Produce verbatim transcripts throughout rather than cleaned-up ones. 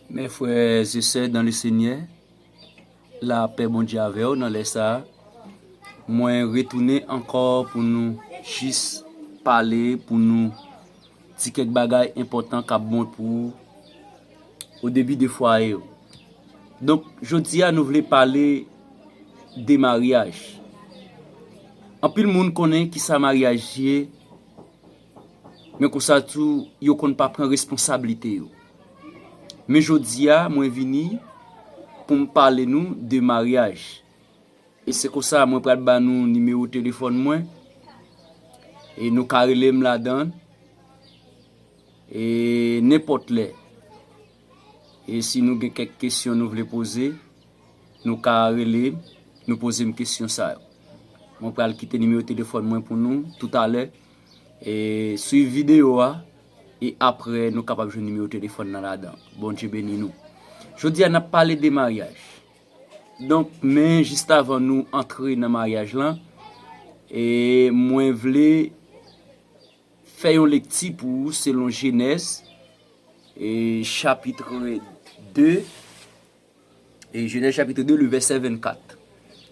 Mes frères et sœurs dans le Seigneur, lapè Bondye avè w nan lè sa a. Mwen retounen ankò pou nou jis pale, pou nou di kèk bagay enpòtan k ap bon pou ou o debi de fwaye w. Donk, jodi a, nou vle pale de maryaj. Anpil moun konnen kisa maryaj ye, men konsa tou, yo konn pa pran responsablite yo. Men jodi a, mwen vini pou m pale nou de maryaj. E se konsa, mwen pral ba nou nimewo telefòn mwen. E nou ka rele m ladan. E nenpòt lè. E si nou gen kèk kesyon nou vle poze, nou ka rele m, nou poze m kesyon sa yo. Mwen pral kite nimewo telefòn mwen pou nou toutalè. E swiv videyo a, e apre nou kapab jwenn nimewo telefòn nan ladan. Bondye beni nou. Jodi a, n ap pale de maryaj. Donk, men jis avan nou antre nan maryaj lan, e mwen vle fè yon lekti pou ou selon Jenèz, e chapit de, e Jenèz chapit de, le vèsè vennkat.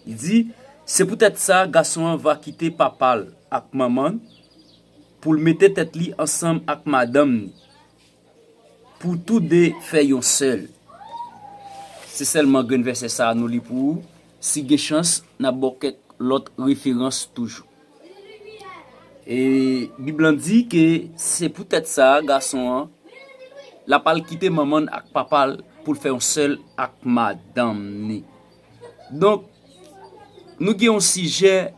Li di, se poutèt sa, gason an va kite papa l ak manman l pou l mete tèt li ansanm ak madanm ni, pou toude fè yon sèl. Se sèlman grenn vèsè sa a nou li pou ou. Si gen chans, n ap ba w kèk lòt referans toujou. E Bib lan di ke se poutèt sa, gason an, l ap al kite manman l ak papa l pou l fè yon sèl ak madanm ni. Donk, nou gen yon sijè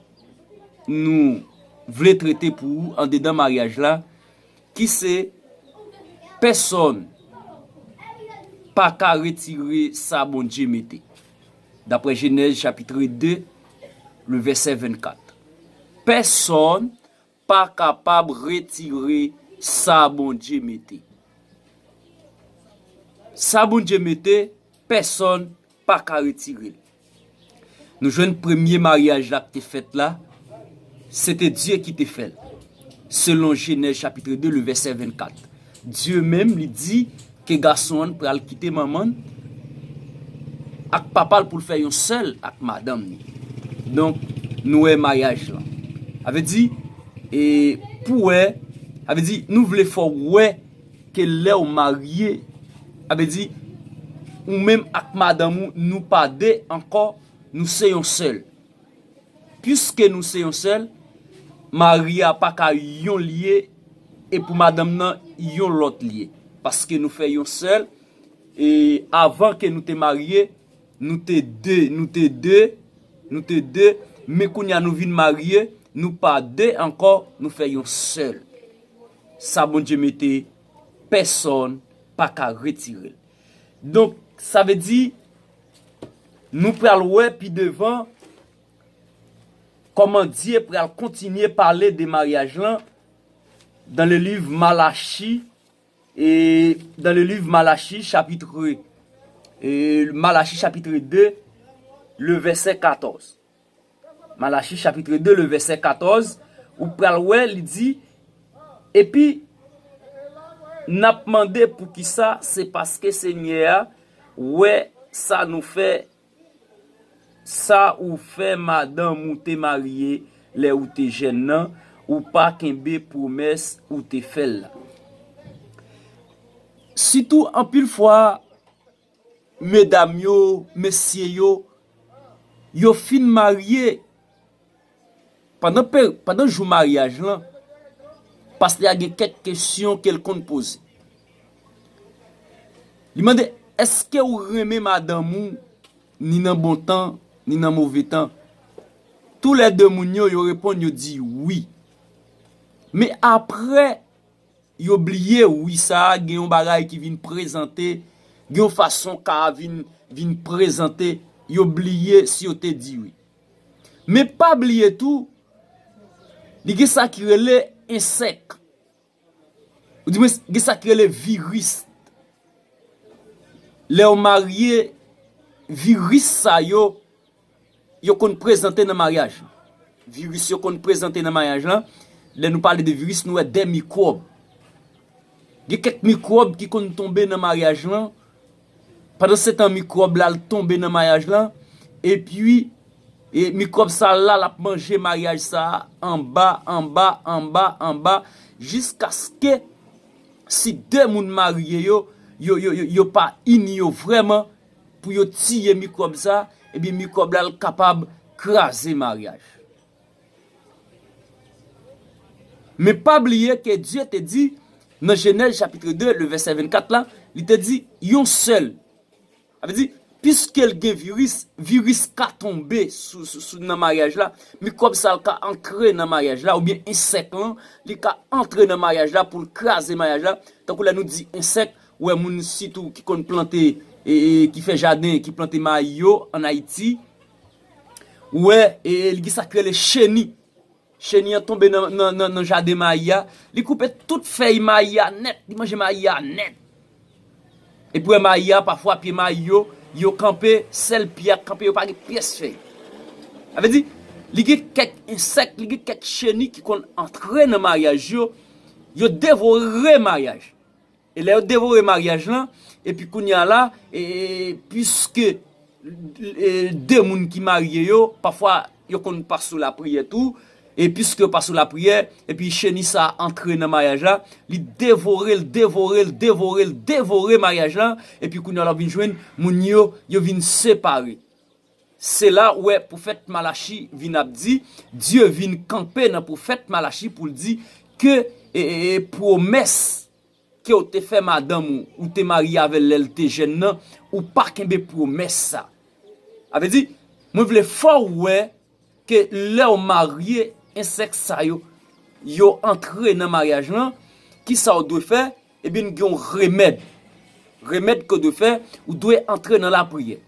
nou vle trete pou ou andedan maryaj la, ki se pèsonn pa ka retire sa Bondye mete. Daprè Jenèz chapit de, le vèsè vennkat. Pèsonn pa kapab retire sa Bondye mete. Sa Bondye mete, pèsonn pa ka retire l. Nou jwenn premye maryaj la k te fèt la, se te Dye ki te fè l. Selon Jenèz chapit de, le vèsè vennkat. Dye menm, li di ke gason an pral kite manman l ak papa l pou l fè yon sèl ak madanm ni. Donk, nou wè maryaj lan. Sa vle di, e, pou wè, sa vle di, nou vle fè w wè ke lè w marye, sa vle di, ou menm ak madanm ou, nou pa de ankò, nou se yon sèl. Piske nou se yon sèl, mari a pa ka yon l ye, e pou madanm nan, yon lòt l ye. Paske nou fè yon sèl, e avan ke nou te marye, nou te de, nou te de, nou te de, men kounye a nou vin marye, nou pa de ankò, nou fè yon sèl. Sa Bondye mete, pèsonn pa ka retire l. Donk, sa vle di, nou pral wè pi devan kòman Dye pral kontinye pale de maryaj lan dans le livre Malachi, e dans le livre Malachi, chapitre, e Malachi, chapitre de, le vèsè katòz. Malachi, chapitre de, le vèsè katòz, ou pral wè, li di, epi, n ap mande poukisa, se paske Senyè a wè sa nou fè, sa ou fè madanm ou te marye lè ou te jèn nan, ou pa kenbe pwomès ou te fè l la. Sitou, anpil fwa, medam yo, mesye yo, yo fin marye, pandan pe-, pandan jou maryaj lan, pastè a gen kèk kesyon ke l konn poze. Li mande, èske ou renmen madanm ou, ni nan bon tan, ni nan move tan? Toulède moun yo, yo reponn, yo di wi. Men apre, yo bliye wi sa a, gen yon bagay ki vin prezante, gen yon fason ka a vin, vin prezante, yo bliye si yo te di wi. Men pa bliye tou, li gen sa ki rele ensèk. Ou di mwen, gen sa ki rele viris. Lè w marye, viris sa yo, yo konn prezante nan maryaj. Viris yo konn prezante nan maryaj lan. Lè nou pale de viris, nou wè de mikwòb. Gen kèk mikwòb ki konn tonbe nan maryaj lan, Pandansetan, mikwòb la al tonbe nan maryaj lan, epi e mikwòb sa la, l ap manje maryaj sa a anba, anba, anba, anba, jiskaske si de moun marye yo, yo, yo, yo, yo pa ini yo vrèman pou yo tiye mikwòb sa, ebyen mikwòb la l kapab kraze maryaj. Men pa bliye ke Dye te di, nan Jenèz chapit de, le vèsè vennkat la, li te di, yon sèl. Sa vle di, piske l gen viris, viris ka tonbe sou, sou, sou, nan maryaj la, mikwòb sa l ka antre nan maryaj la, oubyen ensèk lan, li ka antre nan maryaj la pou l kraze maryaj la. Tankou lè nou di ensèk, ou wè moun sitou ki konn plante, e, e, ki fè jaden, ki plante mayi yo ann Ayiti, ou wè, e, e, li gen sa k rele cheni. Cheni an tonbe nan, nan, nan, nan jaden mayi a, li koupe tout fèy mayi a nèt, li manje mayi a nèt. Epi w wè mayi a, pafwa pye mayi yo, yo kanpe, sèl pye a k kanpe, yo pa gen pyès fèy. Sa vle di, li gen kèk ensèk, li gen kèk cheni ki konn antre nan maryaj yo, yo devore maryaj. E lè yo devore maryaj lan, epi kounye a la, e, e, piske, e, de moun ki marye yo, pafwa yo konn pa sou lapriyè tou, e piske yo pa sou lapriyè, epi cheni sa a antre nan maryaj la, li devore l, devore l, devore l, devore maryaj la, epi kounye a la w vin jwenn moun yo, yo vin separe. Se la ou wè pwofèt Malachi vin ap di, Dye vin kanpe nan pwofèt Malachi pou l di ke, e, e, e, pwomès ke w te fè madanm ou, ou te marye avè l lè l te jèn nan, ou pa kenbe pwomès sa. Sa vle di, mwen vle fè w wè ke lè w marye, ensèk sa yo, yo antre nan maryaj lan, kisa w dwe fè? Ebyen, gen yon remèd. Remèd ke w dwe fè, ou dwe antre nan lapriyè.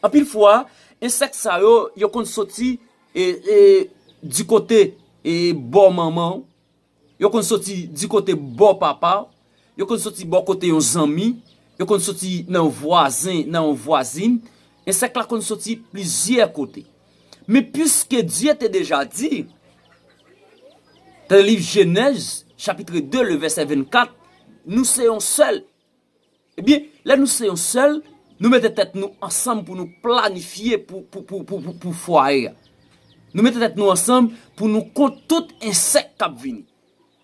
Anpil fwa, ensèk sa yo, yo konn soti, e, e, di kote, e, bò manman w, yo konn soti di kote bò papa w, yo konn soti bò kote yon zanmi, yo konn soti nan yon vwazen, nan yon vwazin. Ensèk la konn soti plizyè kote. Men piske Dye te deja di, nan liv Jenèz, chapit de, le vèsè vennkat, nou se yon sèl. Ebyen, lè nou se yon sèl, nou mete tèt nou ansanm pou nou planifye pou, pou, pou, pou, pou, pou fwaye a. Nou mete tèt nou ansanm pou nou kont tout ensèk k ap vini.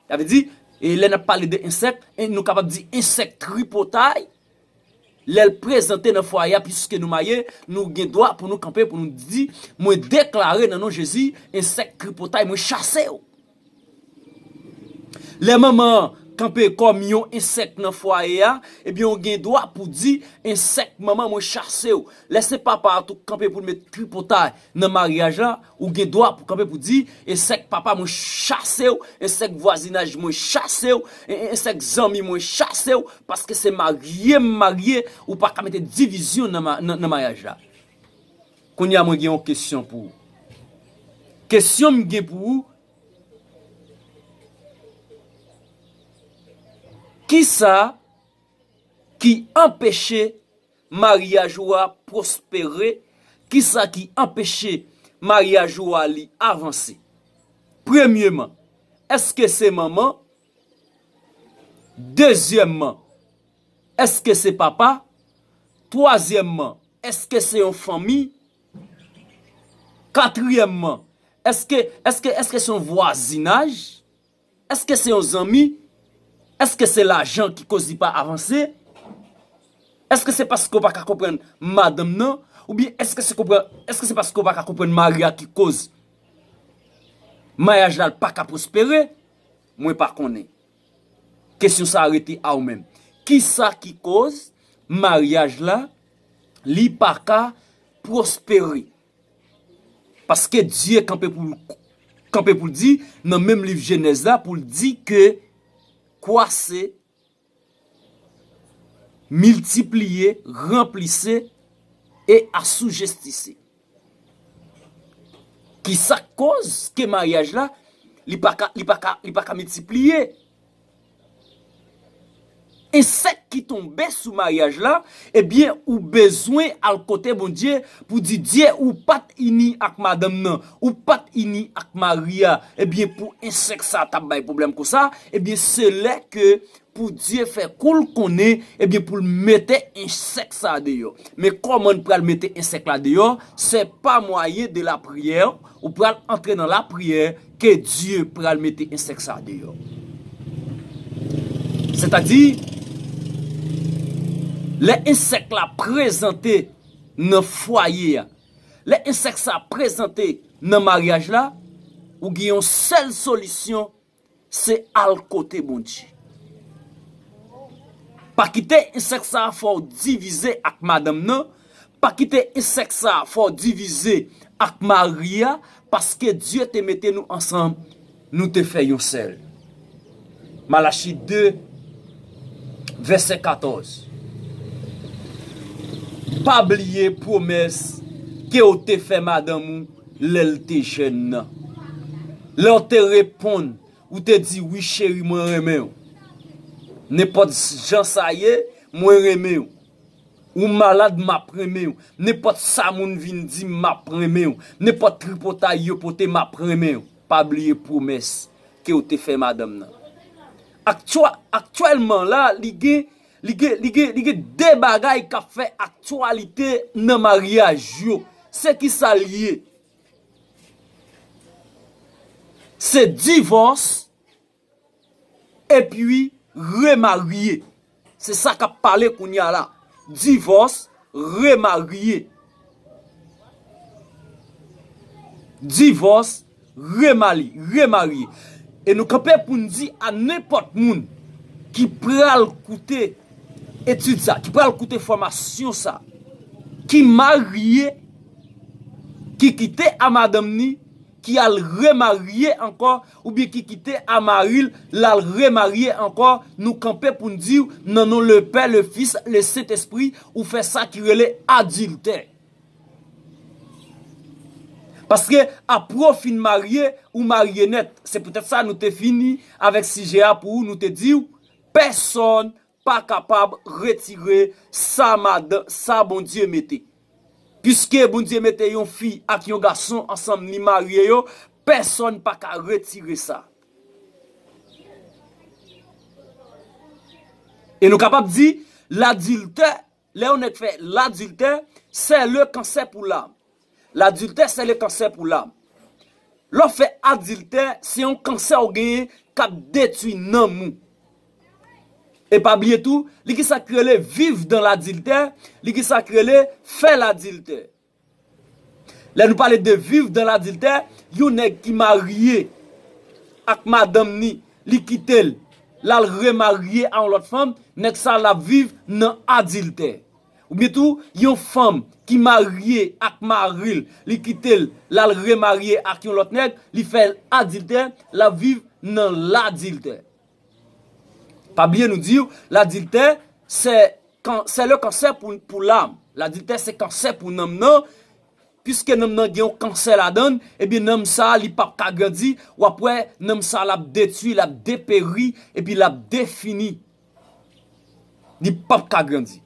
Sa vle di, e lè n ap pale de ensèk, e nou kapab di ensèk tripotay, lè l prezante nan fwaye a, piske nou marye, nou gen dwa pou nou kanpe, pou nou di, mwen deklare nan non Jezi, ensèk tripotay, mwen chase w. Lè manman an kanpe kòm yon ensèk nan fwaye a, ebyen, ou gen dwa pou di, ensèk manman, mwen chase w. Lè se papa a tou k kanpe pou l met tripotay nan maryaj la, ou gen dwa pou kanpe pou di, ensèk papa, mwen chase w, ensèk vwazinaj, mwen chase w, e, e, ensèk zanmi, mwen chase w, paske se marye m marye, ou pa ka mete divizyon nan ma-, nan, nan maryaj la. Kounye a, mwen gen yon kesyon pou ou. Kesyon m gen pou ou, kisa ki anpeche maryaj ou a pwospere? Kisa ki anpeche maryaj ou a li avanse? Premyeman, èske se manman? Dezyèmman, èske se papa? Twazyèmman, èske se yon fanmi? Katriyèmman, èske, èske, èske se yon vwazinaj? Èske se yon zanmi? Èske se lajan ki koz li pa avanse? Èske se paske w pa ka konprann madanm nan? Oubyen èske se konprann, èske se paske w pa ka konprann mari a ki koz maryaj la pa ka pwospere? Mwen pa konnen. Kesyon sa a rete a ou menm. Kisa ki koz maryaj la, li pa ka pwospere? Paske Dye kanpe pou l, kanpe pou l di, nan menm liv Jenèz la, pou l di ke kwase, miltipliye, ranplise e asoujestise. Kisa k koz ke maryaj la, li pa ka, li pa ka, li pa ka miltipliye? ensèk ki tonbe sou maryaj la, ebyen, ou bezwen al kote Bondye pou di, Dye, ou pa t ini ak madanm nan, ou pa t ini ak mari a, ebyen, pou ensèk sa t ap bay pwoblèm konsa, ebyen, se lè ke pou Dye fè kou l konnen, ebyen, pou l mete ensèk sa deyò. Men kòman l pral mete ensèk la deyò? Se pa mwayen de lapriyè, ou pral antre nan lapriyè ke Dye pral mete ensèk sa deyò. Sètadi, lè ensèk la prezante nan fwaye a, lè ensèk sa prezante nan maryaj la, ou gen yon sèl solisyon, se al kote Bondye. Pa kite ensèk sa a fè w divize ak madanm nan. Pa kite ensèk sa a fè w divize ak mari a, paske Dye te mete nou ansanm, nou te fè yon sèl. Malachi de, vèsè katòz. Pa bliye pwomès ke w te fè madanm ou lè l te jèn nan. Lè w te reponn, ou te di, "Wi, cheri, mwen renmen w. Nenpòt jan sa ye, mwen renmen w. Ou malad, m ap renmen w. Nenpòt sa moun vin di m, m ap renmen w. Nenpòt tripotay yo pote, m ap renmen w." Pa bliye pwomès ke w te fè madanm nan. Aktyè-, aktyèlman la, li gen, li gen, li gen, li gen de bagay k ap fè aktyalite nan maryaj yo. Se ki sa l ye? Se divòs epi remarye. Se sa k ap pale kounye a la. Divòs, remarye. Divòs, remari-, remarye. E nou kanpe pou n di a nenpòt moun ki pral koute etid sa, ki pral koute fòmasyon sa, ki marye, ki kite a madanm ni, ki al remarye ankò, oubyen ki kite a mari l, l al remarye ankò, nou kanpe pou n di w, nan non le Pè, le Fis, le Sentespri, ou fè sa ki rele adiltè. Paske apre w fin marye, ou marye nèt. Se poutèt sa nou te fini avèk sijè a pou ou, nou te di w, pèsòn pa kapab retire sa madan-, sa Bondye mete. Piske Bondye mete yon fi ak yon gason ansanm, li marye yo, pèsòn pa ka retire sa. E nou kapab di, ladiltè, lè yon nèg fè ladiltè, c'est le cancer pour l'âme. Ladiltè, c'est le cancer pour l'âme. Lè w fè adiltè, se yon kansè w genyen k ap detwi nanm ou. E pa bliye tou, li gen sa k rele viv dan ladiltè, li gen sa k rele fè ladiltè. Lè nou pale de viv dan ladiltè, yon nèg ki marye ak madanm ni, li kite l, l al remarye a yon lòt fanm, nèg sa l ap viv nan adiltè. Oubyen tou, yon fanm ki marye ak mari l, li kite l, l al remarye ak yon lòt nèg, li fè adiltè, l ap viv nan ladiltè. Pa bliye nou di w, ladiltè, se kan-, c'est le cancer pour, pour l'âme. Ladiltè se kansè pou nanm nan. Piske nanm nan gen yon kansè ladan l, ebyen nanm sa a, li p ap ka grandi, w ap wè nanm sa a, l ap detwi, l ap deperi, epi l ap defini. Li p ap ka grandi.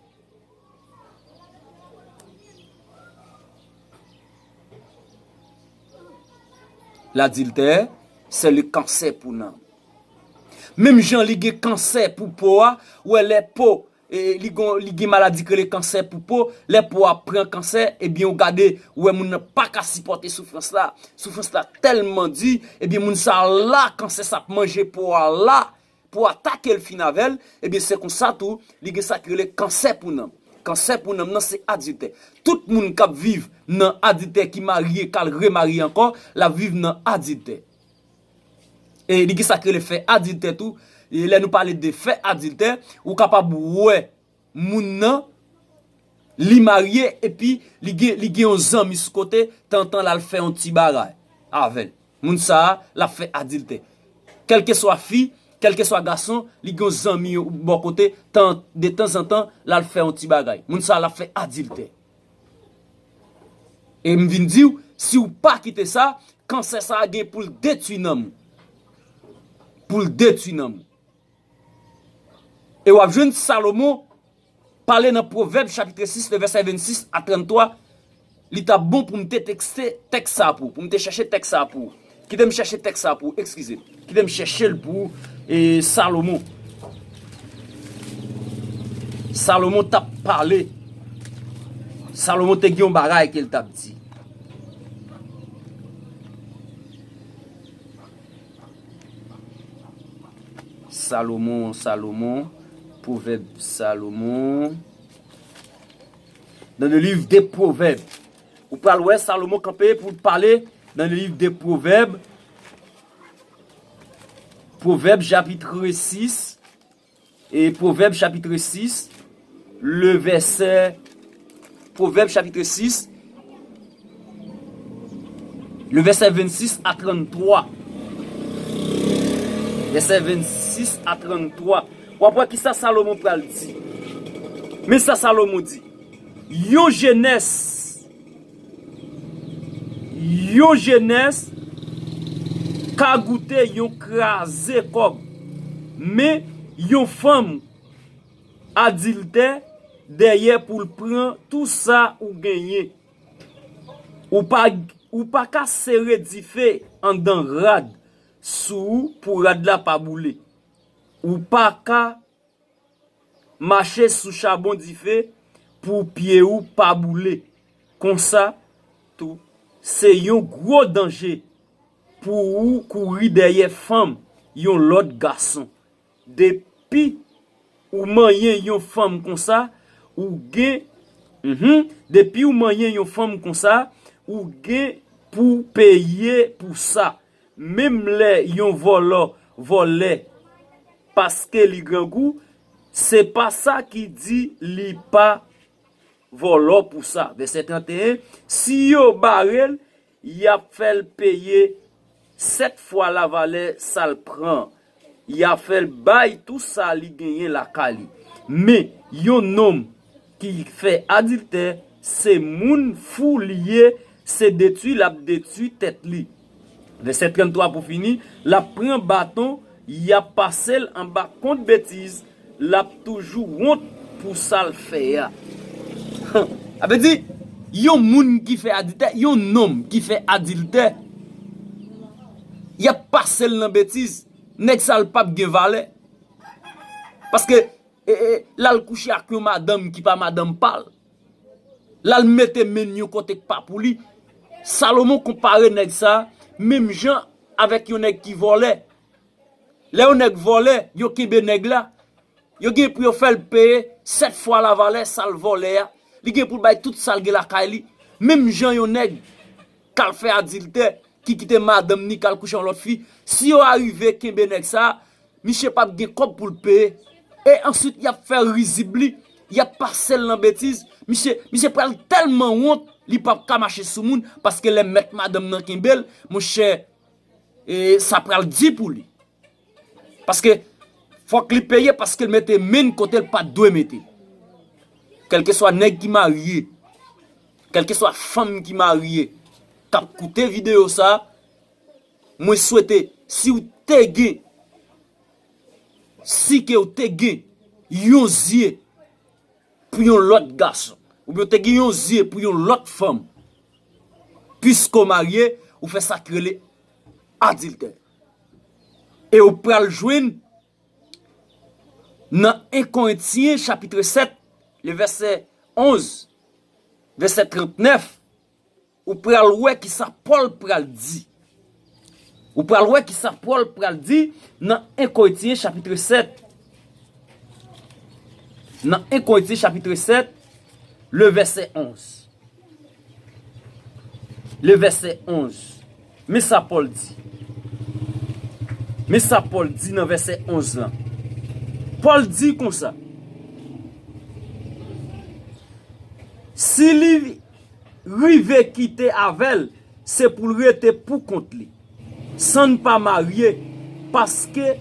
Ladiltè, c'est le cancer pour nanm. Menm jan li gen kansè pou po a, ou wè lè po, e, li gon, li gen maladi k rele kansè pou po, lè po a pran kansè, ebyen ou gade, ou wè moun nan pa ka sipòte soufrans la. Soufrans la tèlman di, ebyen moun sa la, kansè sa ap manje po a la, pou atake l fin avè l, ebyen se konsa tou, li gen sa ki rele kansè pou nanm. Kansè pou nanm nan se adiltè. Tout moun k ap viv nan adiltè ki marye, k al remarye ankò, l ap viv nan adiltè. E li gen sa k rele fè adiltè tou. E lè nou pale de fè adiltè, ou kapab wè moun nan, li marye epi li gen, li gen yon zanmi sou kote, tantan l al fè yon ti bagay avè l. Moun sa a, l ap fè adiltè. Kèlkeswa fi, kèlkeswa gason, li gen yon zanmi bò kote, tan, de tanzantan, l al fè yon ti bagay. Moun sa a, l ap fè adiltè. E m vin di w, si w pa kite sa, kansè sa a gen pou l detwi nanm ou. Pou l detwi nanm ou. E w ap jwenn Salomon pale nan Pwovèb chapit sis, le vèsè vennsis a tranntwa. Li t ap bon pou m te tekste tèks sa pou, pou m te chèche tèks sa pou. Kite m chèche tèks sa pou, eskize m. Kite m chèche l pou e, Salomon. Salomon t ap pale. Salomon te gen yon bagay ke l t ap di. Salomon, Salomon, Pwovèb Salomon. Dans le livre des Proverbes. Ou pral wè Salomon kanpe pou l pale dans le livre des Proverbes. Pwovèb chapit sis. E Pwovèb chapit sis, le vèsè, Pwovèb chapit sis, le vèsè vennsis a tranntwa. Vèsè vennsis a tranntwa. W ap wè kisa Salomon pral di. Men sa Salomon di. Yon jenès, yon jenès ka goute yon kraze kòb, men yon fanm adiltè dèyè pou l pran tou sa ou genyen. Ou pa, ou pa ka sere dife anndan rad sou ou pou rad la pa boule. Ou pa ka mache sou chabon dife pou pye ou pa boule. Konsa tou, se yon gwo danje pou ou kouri dèyè fanm yon lòt gason. Depi ou manyen yon fanm konsa, ou gen, mhm, depi ou manyen yon fanm konsa, ou gen pou peye pou sa. Menm lè yon vòlò vòlè paske li grangou, se pa sa ki di li pa vòlò pou sa. Vèsè trannteyen, si yo bare l, y ap fè l peye sèt fwa lavalè sa l pran. Y ap fè l bay tou sa li genyen lakay li. Men, yon nonm ki fè adiltè, se moun fou li ye, se detwi l ap detwi tèt li. Vèsè tranntwa pou fini, l ap pran baton, y ap pase l anba kont betiz, l ap toujou wont pou sa l fè a. Sa vle di, yon moun ki fè adiltè, yon nonm ki fè adiltè, y ap pase l nan betiz. Nèg sa l p ap gen valè. Paske e, e, l al kouche ak yon madanm ki pa madanm pa l. L al mete men l yon kote k pa pou li. Salomon konpare nèg sa a menm jan avèk yon nèg ki vòlè. Lè yon nèg vòlè, yo kenbe nèg la. Yo gen pou yo fè l peye sèt fwa lavalè sa l vòlè a. Li gen pou l bay tout sa l gen lakay li. Menm jan yon nèg k al fè adiltè, ki kite madanm ni k al kouche yon lòt fi, si yo arive kenbe nèg sa a, misye p ap gen kòb pou l peye. E answit, y ap fè rizib li, y ap pase l nan betiz. Misye, misye pral tèlman wont, li p ap ka mache sou moun, paske lè mèt madanm nan kenbe l, monchè, e, sa pral di pou li. Paske fòk li peye, paske l mete men l kote l pa t dwe mete l. Kèlkeswa nèg ki marye, kèlkeswa fanm ki marye, k ap koute videyo sa a, mwen swete, si w te gen, si ke w te gen yon zye pou yon lòt gason, oubyen w te gen yon zye pou yon lòt fanm, piske w marye, ou fè sa ki rele adiltè. E w pral jwenn nan en Korentyen chapit sèt, le vèsè onz, vèsè trannèf, ou pral wè kisa Pòl pral di. Ou pral wè kisa Pòl pral di nan en Korentyen chapit sèt. Nan en Korentyen chapit sèt, le vèsè onz. Le vèsè onz. Men sa Pòl di. Men sa Pòl di nan vèsè onz lan. Pòl di konsa, si li rive kite avè l, se pou l rete pou kont li, san n pa marye, paske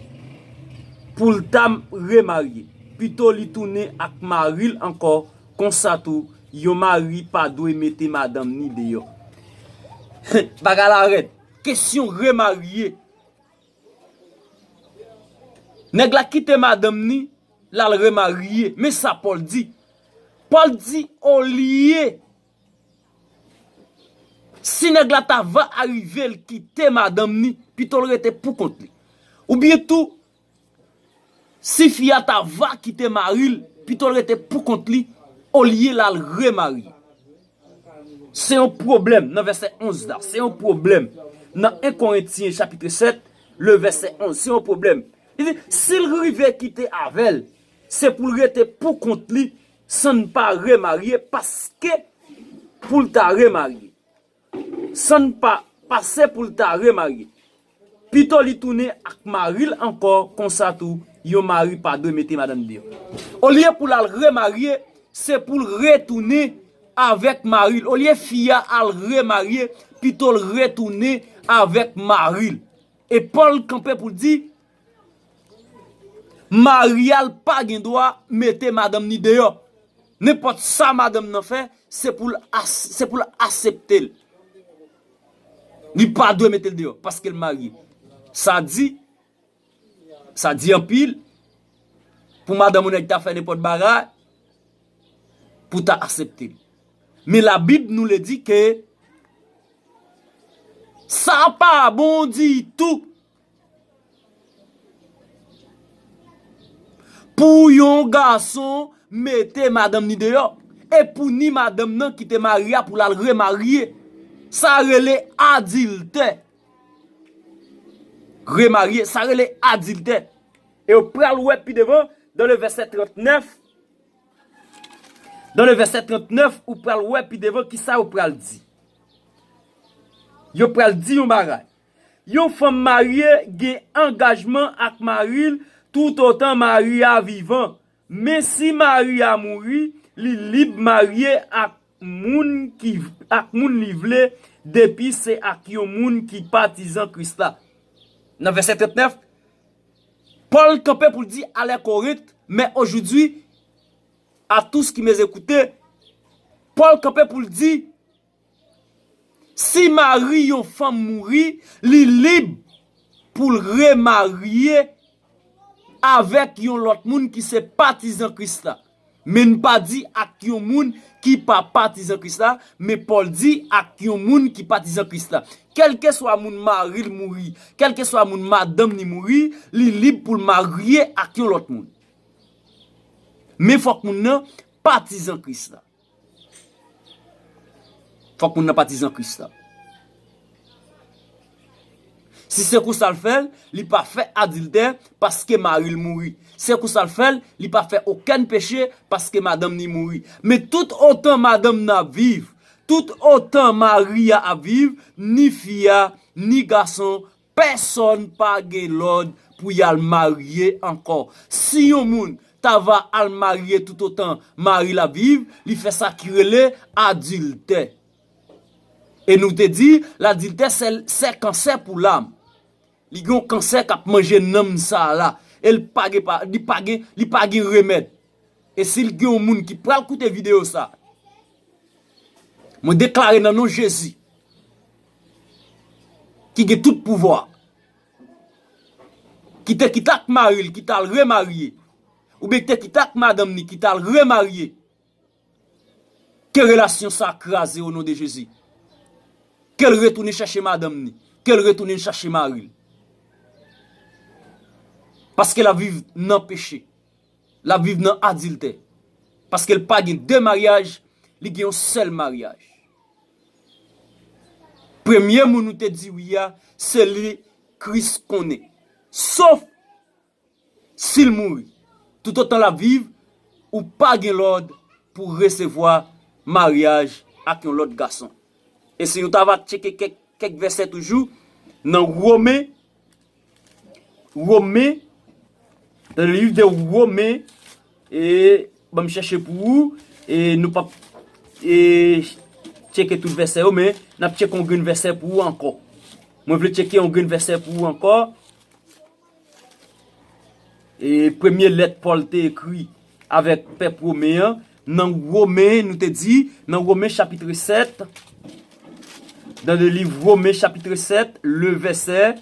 pou l ta remarye. Pito li tounen ak mari l ankò, konsa tou, yon mari pa dwe mete madanm ni deyò. Bagay la rèd. Kesyon remarye. Nèg la kite madanm ni, l al remarye. Men sa Pòl di. Pòl di, olye, si nèg la ta va arive l kite madanm ni, pito l rete pou kont li. Oubyen tou, si fi a ta va kite mari l, pito l rete pou kont li, olye l al remarye. Se yon pwoblèm nan vèsè onz la. Se yon pwoblèm nan en Korentyen chapit sèt, le vèsè onz. Se yon pwoblèm. Li di, si l rive kite avè l, se pou l rete pou kont li, san n pa remarye, paske pou l ta remarye. San n pa pase pou l ta remarye. Pito li tounen ak mari l ankò, konsa tou, yon mari pa dwe mete madanm deyò. Olye pou l al remarye, se pou l retounen avèk mari l. Olye fi a al remarye, pito l retounen avèk mari l. E Pòl kanpe pou l di, mari a l pa gen dwa mete madanm ni deyò. Nenpòt sa madanm nan fè, se pou l as-, se pou l aksepte l. Li pa dwe mete l deyò paske l marye. Sa di, sa di anpil pou madanm yon nèg ta fè nenpòt bagay pou ta aksepte l. Men Labib nou le di ke sa pa bon ditou pou yon gason mete madanm ni deyò, e pou ni madanm nan ki te marye a pou l al remarye. Sa rele adiltè. Remarye, sa rele adiltè. E w pral wè pi devan, dans le verset trente-neuf, dans le verset trente-neuf, ou pral wè pi devan ki sa yo pral di. Yo pral di yon bagay. Yon fanm marye gen angajman ak mari l toutotan mari a vivan. Men si mari a mouri, li lib marye ak moun ki, ak moun li vle, depi se ak yon moun ki patizan Kris la. Nan vèsè trannèf, Pòl kanpe pou l di, à les Corinthiens, mais aujourd'hui, à tous qui m'écoutent, Pòl kanpe pou l di, si mari yon fanm mouri, li lib pou l remarye avèk yon lòt moun ki se patizan Kris la. Men n pa di ak yon moun ki pa patizan Kris la, men Pòl di ak yon moun ki patizan Kris la. Kèlkeswa moun mari l mouri, kèlkeswa moun madanm ni mouri, li lib pou l marye ak yon lòt moun. Men fòk moun nan patizan Kris la. Fòk moun nan patizan Kris la. Si se konsa l fè l, li pa fè adiltè paske mari l mouri. Se konsa l fè l, li pa fè okenn peche paske madanm ni mouri. Men tout otan madanm nan ap viv, tout otan mari a ap viv, ni fi a, ni gason, pèsonn pa gen lòd pou y al marye ankò. Si yon moun ta va al marye toutotan mari l ap viv, li fè sa ki rele adiltè. E nou te di, ladiltè se, se kansè pou lam. Li gen yon kansè k ap manje nanm sa a la. E l pa gen pa, li pa gen, li pa gen remèd. E si l gen yon moun ki pral koute videyo sa, mwen deklare nan non Jezi, ki gen tout pouvwa, ki te kite ak mari l, ki t al remarye, oubyen ki te kite ak madanm ni, ki t al remarye, ke relasyon sa a kraze o non de Jezi. Ke l retounen chache madanm ni, ke l retounen chache mari l. Paske l ap viv nan peche. L ap viv nan adiltè. Paske l pa gen de maryaj, li gen yon sèl maryaj. Premye moun ou te di wi a, se li Kris konnen. Sof si l mouri. Toutotan l ap viv, ou pa gen lòd pou resevwa maryaj ak yon lòt gason. E si nou ta va tcheke kèk, kèk vèsè toujou, nan Women, Women, dans le livre de Women, e ban m chèche pou ou, e nou p ap, e, tcheke tout vèsè yo, men n ap tcheke yon grenn vèsè pou ou ankò. Mwen vle tcheke yon grenn vèsè pou ou ankò. E premye lèt Pòl te ekri avèk pèp women an, nan Women, nou te di, nan Women chapitre sept, dans le livre Women chapitre sept, le verset,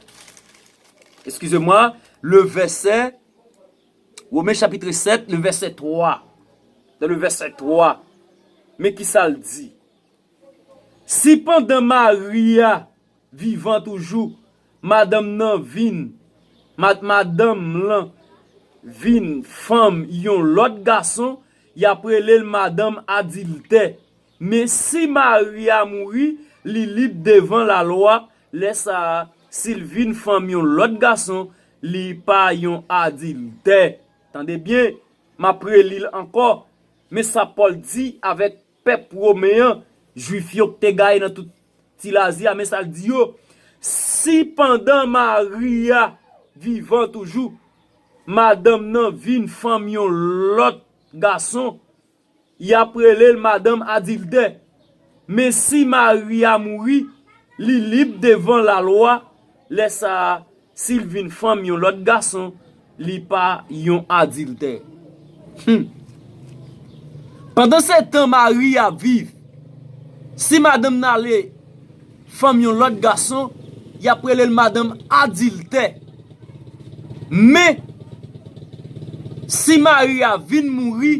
excusez-moi, le verset Women chapit sèt, le vèsè twa. Nan le vèsè twa, men ki sa l di. Si pandan mari a vivan toujou, madanm nan vin, mad, madanm lan vin fanm yon lòt gason, y ap rele l madanm adiltè. Men si mari a mouri, li lib devan lalwa, lè sa a, si l vin fanm yon lòt gason, li pa yon adiltè. Tande byen, m ap reli l ankò. Men sa Pòl di avèk pèp women an, Jwif yo k te gaye nan tout ti Lazi a, men sa l di yo, si pandan mari a vivan toujou, madanm nan vin fanm yon lòt gason, y ap rele l madanm adiltè. Men si mari a mouri, li lib devan lalwa, lè sa a, si l vin fanm yon lòt gason, li pa yon adiltè. Hmm. Pandan se tan mari a viv, si madanm nan ale fanm yon lòt gason, y ap rele l madanm adiltè. Men, si mari a vin mouri,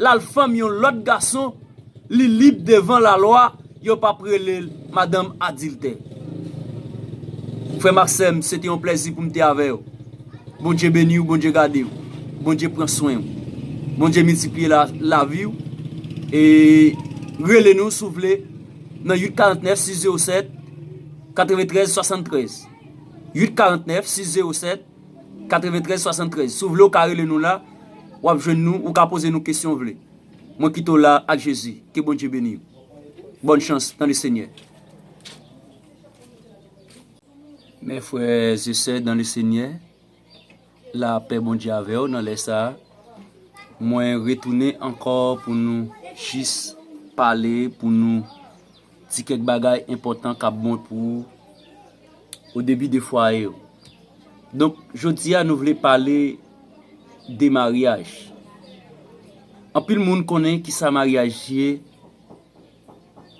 l al fanm yon lòt gason, li lib devan lalwa, yo p ap rele l madanm adiltè. Frè m ak sè m, se te yon plèzi pou m te avè w. Bondye beni w, Bondye gade w, Bondye pran swen w, Bondye miltipliye la, lavi w. E rele nou, si w vle, nan uit karant nèf sis zewo sèt katreventrèz swasanntrèz. Uit karant nèf sis zewo sèt katreventrèz swasanntrèz. Si w vle, w ka rele nou la, w ap jwenn nou, ou ka poze nou kesyon w vle. Mwen kite w la ak Jezi. Ke Bondye beni w. Bòn chans dans le Seigneur. Mes frères et sœurs dans le Seigneur, lapè Bondye avè w nan lè sa a. Mwen retounen ankò pou nou jis pale, pou nou di kèk bagay enpòtan k ap bon pou ou o debi de fwaye w. Donk, jodi a, nou vle pale de maryaj. Anpil moun konnen kisa maryaj ye,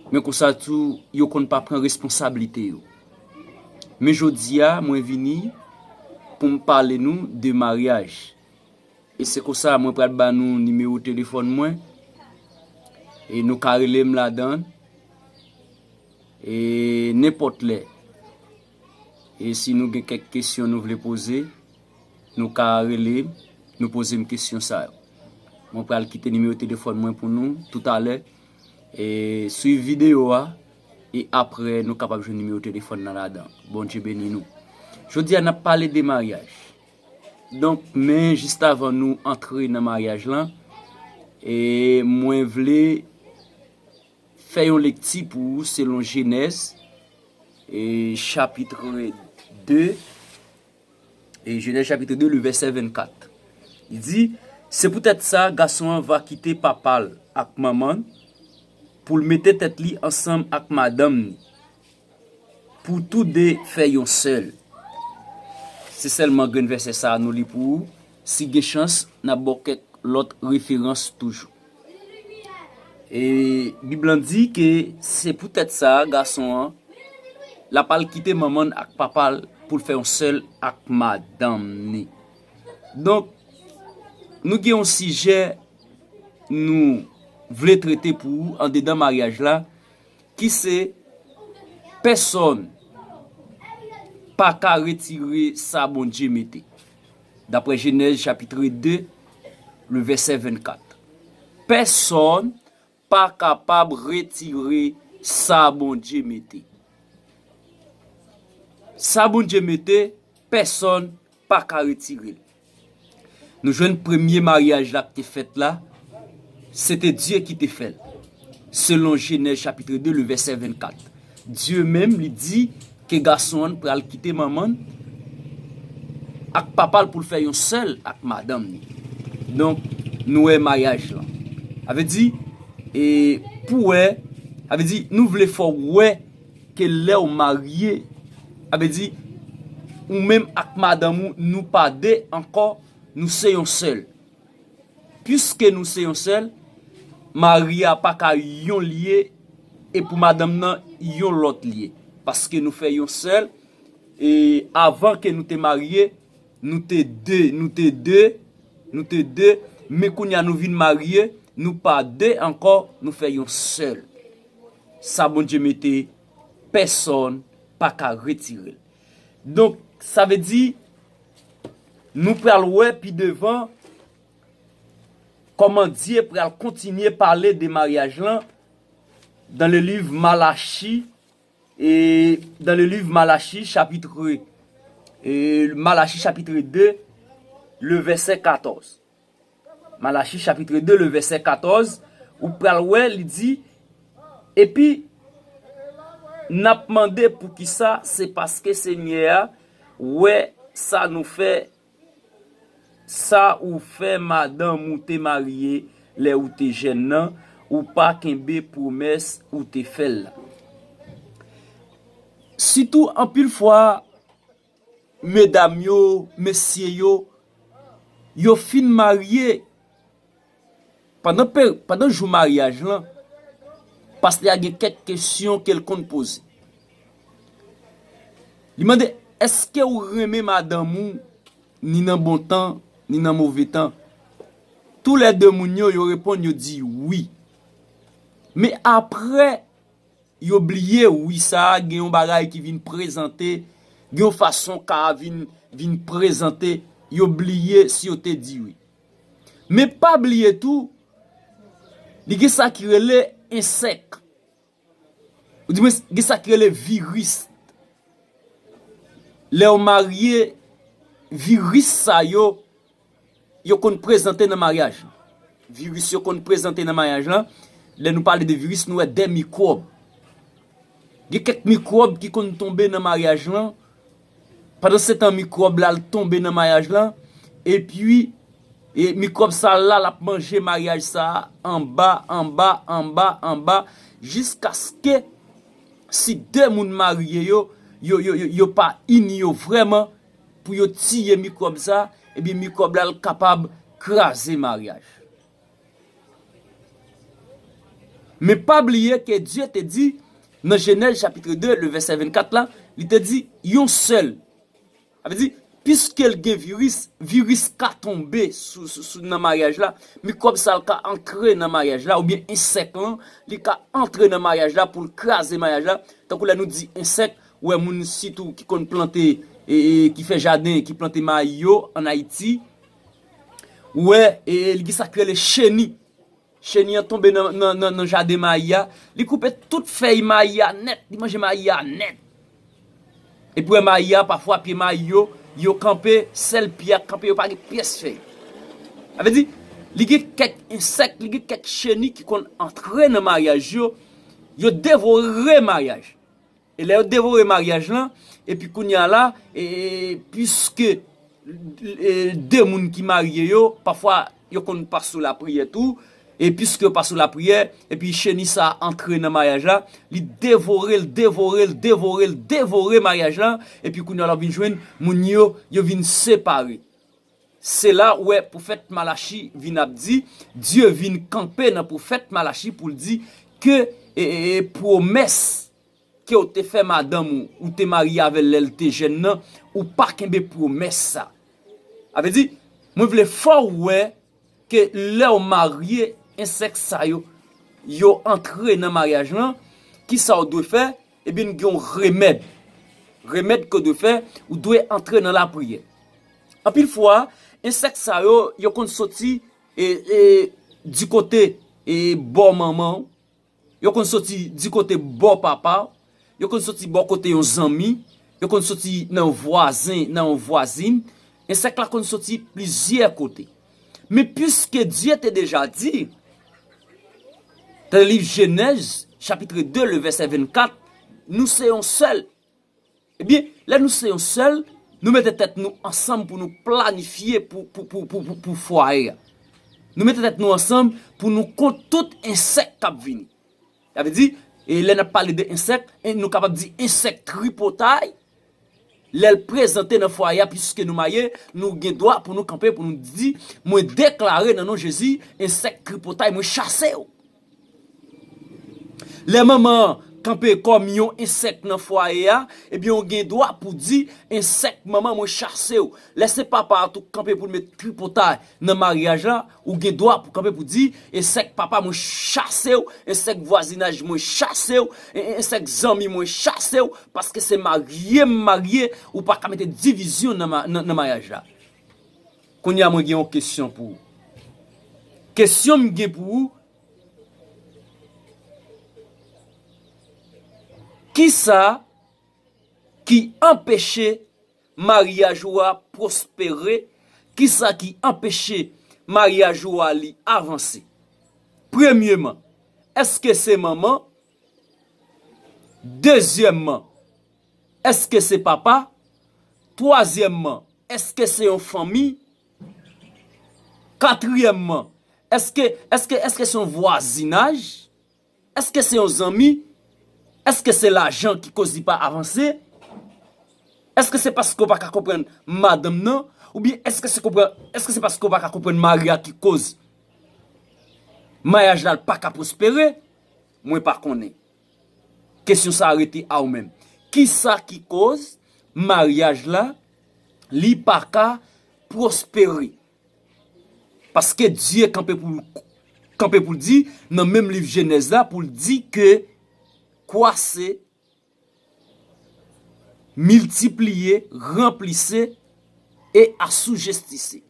men konsa tou, yo konn pa pran responsablite yo. Men jodi a, mwen vini pou m pale nou de maryaj. E se konsa, mwen pral ba nou nimewo telefòn mwen. E nou ka rele m ladan l. E nenpòt lè. E si nou gen kèk kesyon nou vle poze, nou ka rele m, nou poze m kesyon sa yo. Mwen pral kite nimewo telefòn mwen pou nou toutalè. E swiv videyo a, e apre nou kapab jwenn nimewo telefòn nan ladan. Bondye beni nou. Jodi a, n ap pale de maryaj. Donk, men jis avan nou antre nan maryaj lan, e mwen vle fè yon lekti pou ou selon Jenèz, e chapit de, e Jenèz chapit de, le vèsè vennkat. Li di, se poutèt sa, gason an va kite papa l ak manman l pou l mete tèt li ansanm ak madanm ni, pou tou de fè yon sèl. Se sèlman grenn vèsè sa a nou li pou ou. Si gen chans, n ap ba w kèk lòt referans toujou. E Bib lan di ke se poutèt sa a, gason an, l ap al kite manman l ak papa l pou l fè yon sèl ak madanm ni. Donk, nou gen yon sijè nou vle trete pou ou andedan maryaj la, ki se pèsonn pa ka retire sa Bondye mete. Daprè Jenèz chapit de, le vèsè vennkat. Pèsonn pa kapab retire sa Bondye mete. Sa Bondye mete, pèsonn pa ka retire l. Nou jwenn premye maryaj la ki te fèt la, se te Dye ki te fè l. Selon Jenèz chapit de, le vèsè vennkat. Dye menm, li di ke gason an pral kite manman l ak papa l pou l fè yon sèl ak madanm ni. Donk, nou wè maryaj lan. Sa vle di, e, pou wè, sa vle di, nou vle fè w wè ke lè w marye, sa vle di, ou menm ak madanm ou, nou pa de ankò, nou se yon sèl. Piske nou se yon sèl, mari a pa ka yon li ye, e pou madanm nan, yon lòt li ye. Paske nou fè yon sèl, e avan ke nou te marye, nou te de, nou te de, Nou te de, men kounye a nou vin marye, nou pa de ankò, nou fè yon sèl. Sa Bondye mete, pèsonn pa ka retire l. Donk, sa vle di, nou pral wè pi devan kòman Dye pral kontinye pale de maryaj lan dans le livre Malachie, et dans le livre Malachie, chapitre, et Malachie, chapitre deux, le verset quatorze. Malachie, chapitre deux, le verset quatorze, ou pral wè, li di, epi, n ap mande poukisa, se paske Senyè a wè sa nou fè, sa ou fè madanm ou te marye lè ou te jèn nan, ou pa kenbe pwomès ou te fè l la. Sitou, anpil fwa, medam yo, mesye yo, yo fin marye, pandan, pe- pandan jou maryaj lan, pastè a gen kèk kesyon ke l konn poze. Li mande, èske ou renmen madanm ou, ni nan bon tan, ni nan move tan? Toulède moun yo, yo reponn, yo di wi. Men apre, yo bliye wi sa a, gen yon bagay ki vin prezante, gen yon fason ka a vin, vin prezante, yo bliye si yo te di wi. Men pa bliye tou, li gen sa ki rele ensèk. Ou di mwen, gen sa ki rele viris. Lè w marye, viris sa yo, yo konn prezante nan maryaj. Viris yo konn prezante nan maryaj lan. Lè nou pale de viris, nou wè de mikwòb. Gen kèk mikwòb ki konn tonbe nan maryaj lan. Pandan se tan mikwòb la al tonbe nan maryaj lan, epi, e mikwòb sa la, l ap manje maryaj sa a anba, anba, anba, anba, jiskaske si de moun marye yo, yo, yo, yo, yo pa ini yo vrèman pou yo tiye mikwòb sa, ebyen mikwòb la l kapab kraze maryaj. Men pa bliye ke Dye te di, nan Jenèz chapitre de, le vèsè vennkat la, li te di, yon sèl. Sa vle di, piske l gen viris, viris ka tonbe sou, sou, sou, nan maryaj la, mikwòb sa l ka antre nan maryaj la, oubyen ensèk lan, li ka antre nan maryaj la pou l kraze maryaj la. Tankou lè nou di ensèk, ou wè moun sitou ki konn plante, e, e, ki fè jaden, ki plante mayi yo ann Ayiti, ou wè, e, e, li gen sa k rele cheni. Cheni an tonbe nan, nan, nan, nan jaden mayi a, li koupe tout fèy mayi a nèt, li manje mayi a nèt. Epi w wè mayi a, pafwa pye mayi yo, yo kanpe, sèl pye a k kanpe, yo pa gen pyès fèy. Sa vle di, li gen kèk ensèk, li gen kèk cheni ki konn antre nan maryaj yo, yo devore maryaj. E lè yo devore maryaj lan, epi kounye a la, e, e, piske, e, de moun ki marye yo, pafwa yo konn pa sou lapriyè tou, e piske yo pa sou lapriyè, epi cheni sa a antre nan maryaj la, li devore l, devore l, devore l, devore maryaj la, epi kounye a la w vin jwenn moun yo, yo vin separe. Se la ou wè pwofèt Malachi vin ap di, Dye vin kanpe nan pwofèt Malachi pou l di ke, e, e, e, pwomès ke w te fè madanm ou, ou te marye avè l lè l te jèn nan, ou pa kenbe pwomès sa. Sa vle di, mwen vle fè w wè ke lè w marye, ensèk sa yo, yo antre nan maryaj lan, kisa w dwe fè? Ebyen, gen yon remèd. Remèd ke w dwe fè, ou dwe antre nan lapriyè. Anpil fwa, ensèk sa yo, yo konn soti, e, e, di kote, e, bò manman w, yo konn soti di kote bò papa w, yo konn soti bò kote yon zanmi, yo konn soti nan yon vwazen, nan yon vwazin. Ensèk la konn soti plizyè kote. Men piske Dye te deja di, nan liv Jenèz, chapitre de, le vèsè vennkat, nou se yon sèl. Ebyen, lè nou se yon sèl, nou mete tèt nou ansanm pou nou planifye pou, pou, pou, pou, pou, pou fwaye a. Nou mete tèt nou ansanm pou nou kont tout ensèk k ap vini. Sa vle di, e lè n ap pale de ensèk, e nou kapab di ensèk tripotay. Lè l prezante nan fwaye a, piske nou marye, nou gen dwa pou nou kanpe, pou nou di, mwen deklare nan non Jezi, ensèk tripotay, mwen chase w. Lè manman an kanpe kòm yon ensèk nan fwaye a, ebyen, ou gen dwa pou di, ensèk manman mwen chase w. Lè se papa a tou k kanpe pou l met tripotay nan maryaj la, ou gen dwa pou kanpe pou di, ensèk papa mwen chase w, ensèk vwazinaj mwen chase w, e- e- ensèk zanmi mwen chase w, paske se marye m marye, ou pa ka mete divizyon nan ma- nan nan maryaj la. Kounye a mwen gen yon kesyon pou ou. Kesyon m gen pou ou, kisa ki anpeche maryaj ou a pwospere? Kisa ki anpeche maryaj ou a li avanse? Premyeman, èske se manman? Dezyèmman, èske se papa? Twazyèmman, èske se yon fanmi? Katriyèmman, èske, èske, èske se yon vwazinaj? Èske se yon zanmi? Èske se lajan ki koz li pa avanse? Èske se paske w pa ka konprann madanm nan? Oubyen èske se konprann, èske se paske w pa ka konprann mari a ki koz maryaj la pa ka pwospere? Mwen pa konnen. Kesyon sa a rete a ou menm. Kisa ki koz maryaj la li pa ka pwospere? Paske Dye kanpe pou kanpe pou l di nan menm liv Jenèz la pou l di ke kwase, miltipliye, ranplise e asoujestise.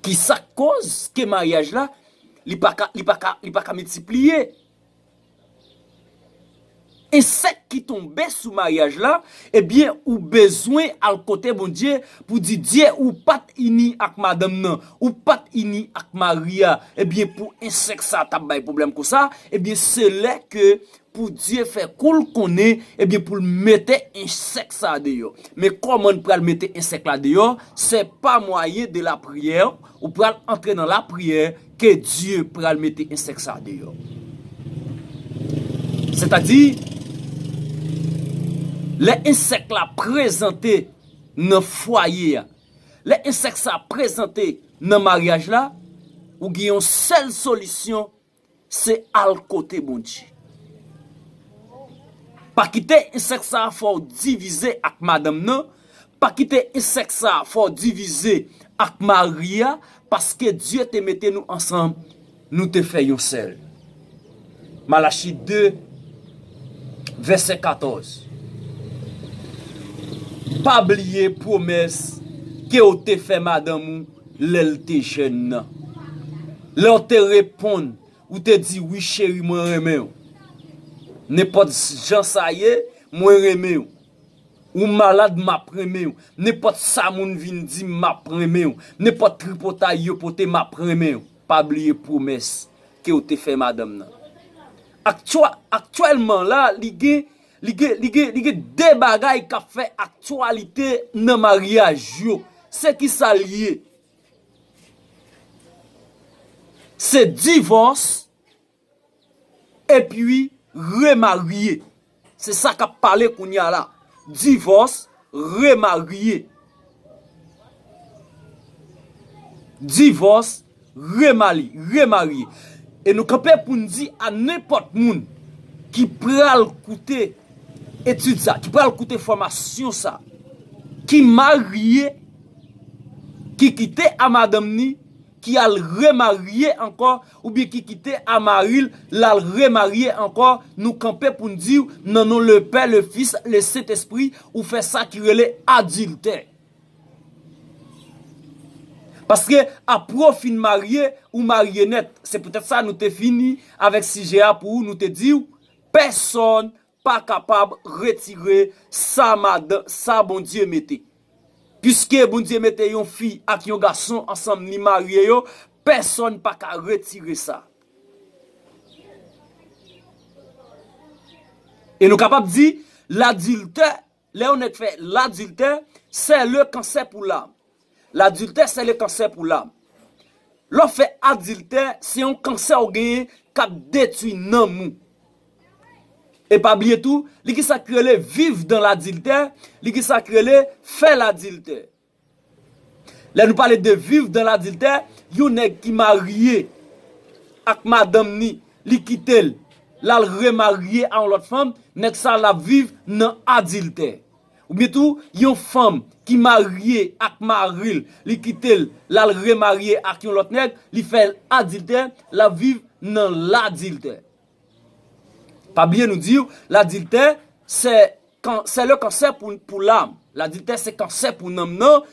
Kisa k koz ke maryaj la li pa ka li pa ka li pa ka miltipliye? Ensèk ki tonbe sou maryaj la, ebyen, ou bezwen al kote Bondye pou di, Dye, ou pa t ini ak madanm nan, ou pa t ini ak mari a, ebyen, pou ensèk sa a t ap bay pwoblèm konsa, ebyen, se lè ke pou Dye fè kou l konnen, ebyen, pou l mete ensèk sa a deyò. Men kòman n pral mete ensèk la deyò? Se pa mwayen de lapriyè, ou pral antre nan lapriyè ke Dye pral mete ensèk sa a deyò. Sètadi, lè ensèk la prezante nan fwaye a, lè ensèk sa prezante nan maryaj la, ou gen yon sèl solisyon, se al kote Bondye. Pa kite ensèk sa a fè w divize ak madanm nan. Pa kite ensèk sa a fè w divize ak mari a, paske Dye te mete nou ansanm, nou te fè yon sèl. Malachi de, vèsè katòz. Pa bliye pwomès ke w te fè madanm ou lè l te jèn nan. Lè w te reponn, ou te di, wi, cheri, mwen renmen w. Nenpòt jan sa ye, mwen renmen w. Ou malad, m ap renmen w. Nenpòt sa moun vin di m, m ap renmen w. Nenpòt tripotay yo pote, m ap renmen w. Pa bliye pwomès ke w te fè madanm nan. Aktyè- aktyèlman la, li gen, li gen, li gen, li gen de bagay k ap fè aktyalite nan maryaj yo. Se ki sa l ye? Se divòs epi remarye. Se sa k ap pale kounye a la. Divòs, remarye. Divòs, remali, remarye. E nou kanpe pou n di a nenpòt moun ki pral koute etid sa, ki pral koute fòmasyon sa, ki marye, ki kite a madanm ni, ki al remarye ankò, oubyen ki kite a mari l, l al remarye ankò, nou kanpe pou n di w, nan non le Pè, le Fis, le Sentespri, ou fè sa ki rele adiltè. Paske apre w fin marye, ou marye nèt. Se poutèt sa nou te fini avèk sijè a pou ou, nou te di w, pèsòn pa kapab retire sa madan, sa Bondye mete. Piske Bondye mete yon fi ak yon gason ansanm, li marye yo, pèsòn pa ka retire sa. E nou kapab di, ladiltè, lè yon nèg fè ladiltè, c'est le cancer pour l'âme. Ladiltè, c'est le cancer pour l'âme. Lè w fè adiltè, se yon kansè w genyen k ap detwi nanm ou. E pa bliye tou, li gen sa k rele viv dan ladiltè, li gen sa k rele fè ladiltè. Lè nou pale de viv dan ladiltè, yon nèg ki marye ak madanm ni, li kite l. l al remarye a yon lòt fanm, nèg sa l ap viv nan adiltè. Oubyen tou, yon fanm ki marye ak mari l, li kite l, l al remarye ak yon lòt nèg, li fè l adiltè, l ap viv nan ladiltè. Pa bliye nou di w, ladiltè, se kan, se le kansè pou, pou lam. Ladiltè se kansè pou nanm nan,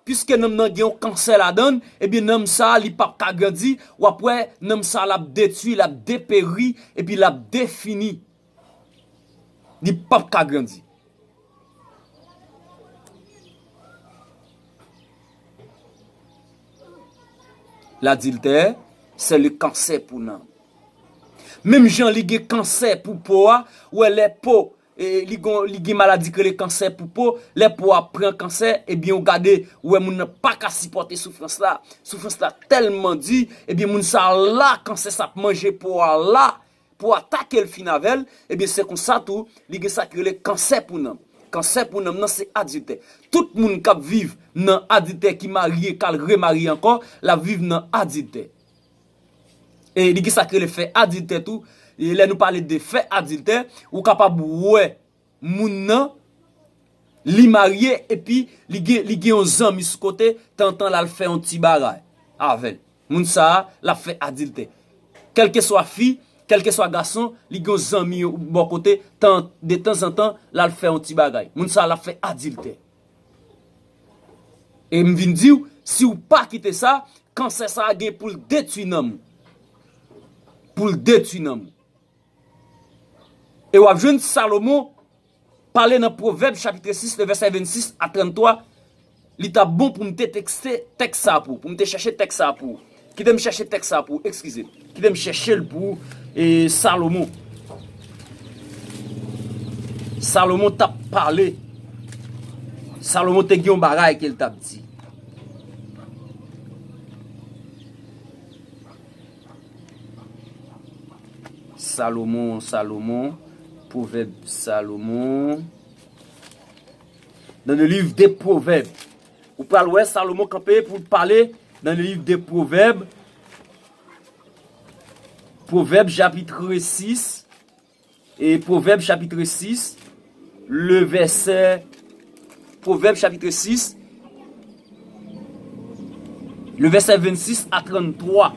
piske nanm nan gen yon kansè ladan l, ebyen nanm sa a li p ap ka grandi, w ap wè nanm sa a l ap detwi, l ap deperi, epi l ap defini. Li p ap ka grandi. Ladiltè, se le kansè pou nanm. Menm jan li gen kansè pou po a, ou wè lè po, e, li gon, li gen maladi ki rele kansè pou po, lè po a pran kansè, ebyen ou gade, ou wè moun nan pa ka sipòte soufrans la. Soufrans la tèlman di, ebyen moun sa la, kansè sa ap manje po a la, pou atake l fin avè l, ebyen se konsa tou, li gen sa ki rele kansè pou nanm. Kansè pou nanm nan se adiltè. Tout moun k ap viv nan adiltè ki marye, k al remarye ankò, l ap viv nan adiltè. E li gen sa ki rele fè adiltè tou. E lè nou pale de fè adiltè, ou kapab wè moun nan, li marye epi li gen, li gen yon zanmi sou kote, tantan l al fè yon ti bagay avè l. Moun sa a, l ap fè adiltè. Kèlkeswa fi, kèlkeswa gason, li gen yon zanmi bò kote, tan, de tanzantan, l al fè yon ti bagay. Moun sa a, l ap fè adiltè. E m vin di w, si w pa kite sa, kansè sa a gen pou l detwi nanm ou. Pou l detwi nanm ou. E w ap jwenn Salomon pale nan Pwovèb chapit sis, le vèsè vennsis a tranntwa. Li t ap bon pou m te tekste tèks sa pou, pou m te chèche tèks sa pou. Kite m chèche tèks sa pou, eskize m. Kite m chèche l pou, e, Salomon. Salomon t ap pale. Salomon te gen yon bagay ke l t ap di. Salomon, Salomon, Pwovèb Salomon. Dans le livre des Proverbes. Ou pral wè Salomon kanpe pou l pale dans le livre des Proverbes. Pwovèb chapit sis. E Pwovèb chapit sis, le vèsè, Pwovèb chapit sis, le vèsè vennsis a tranntwa.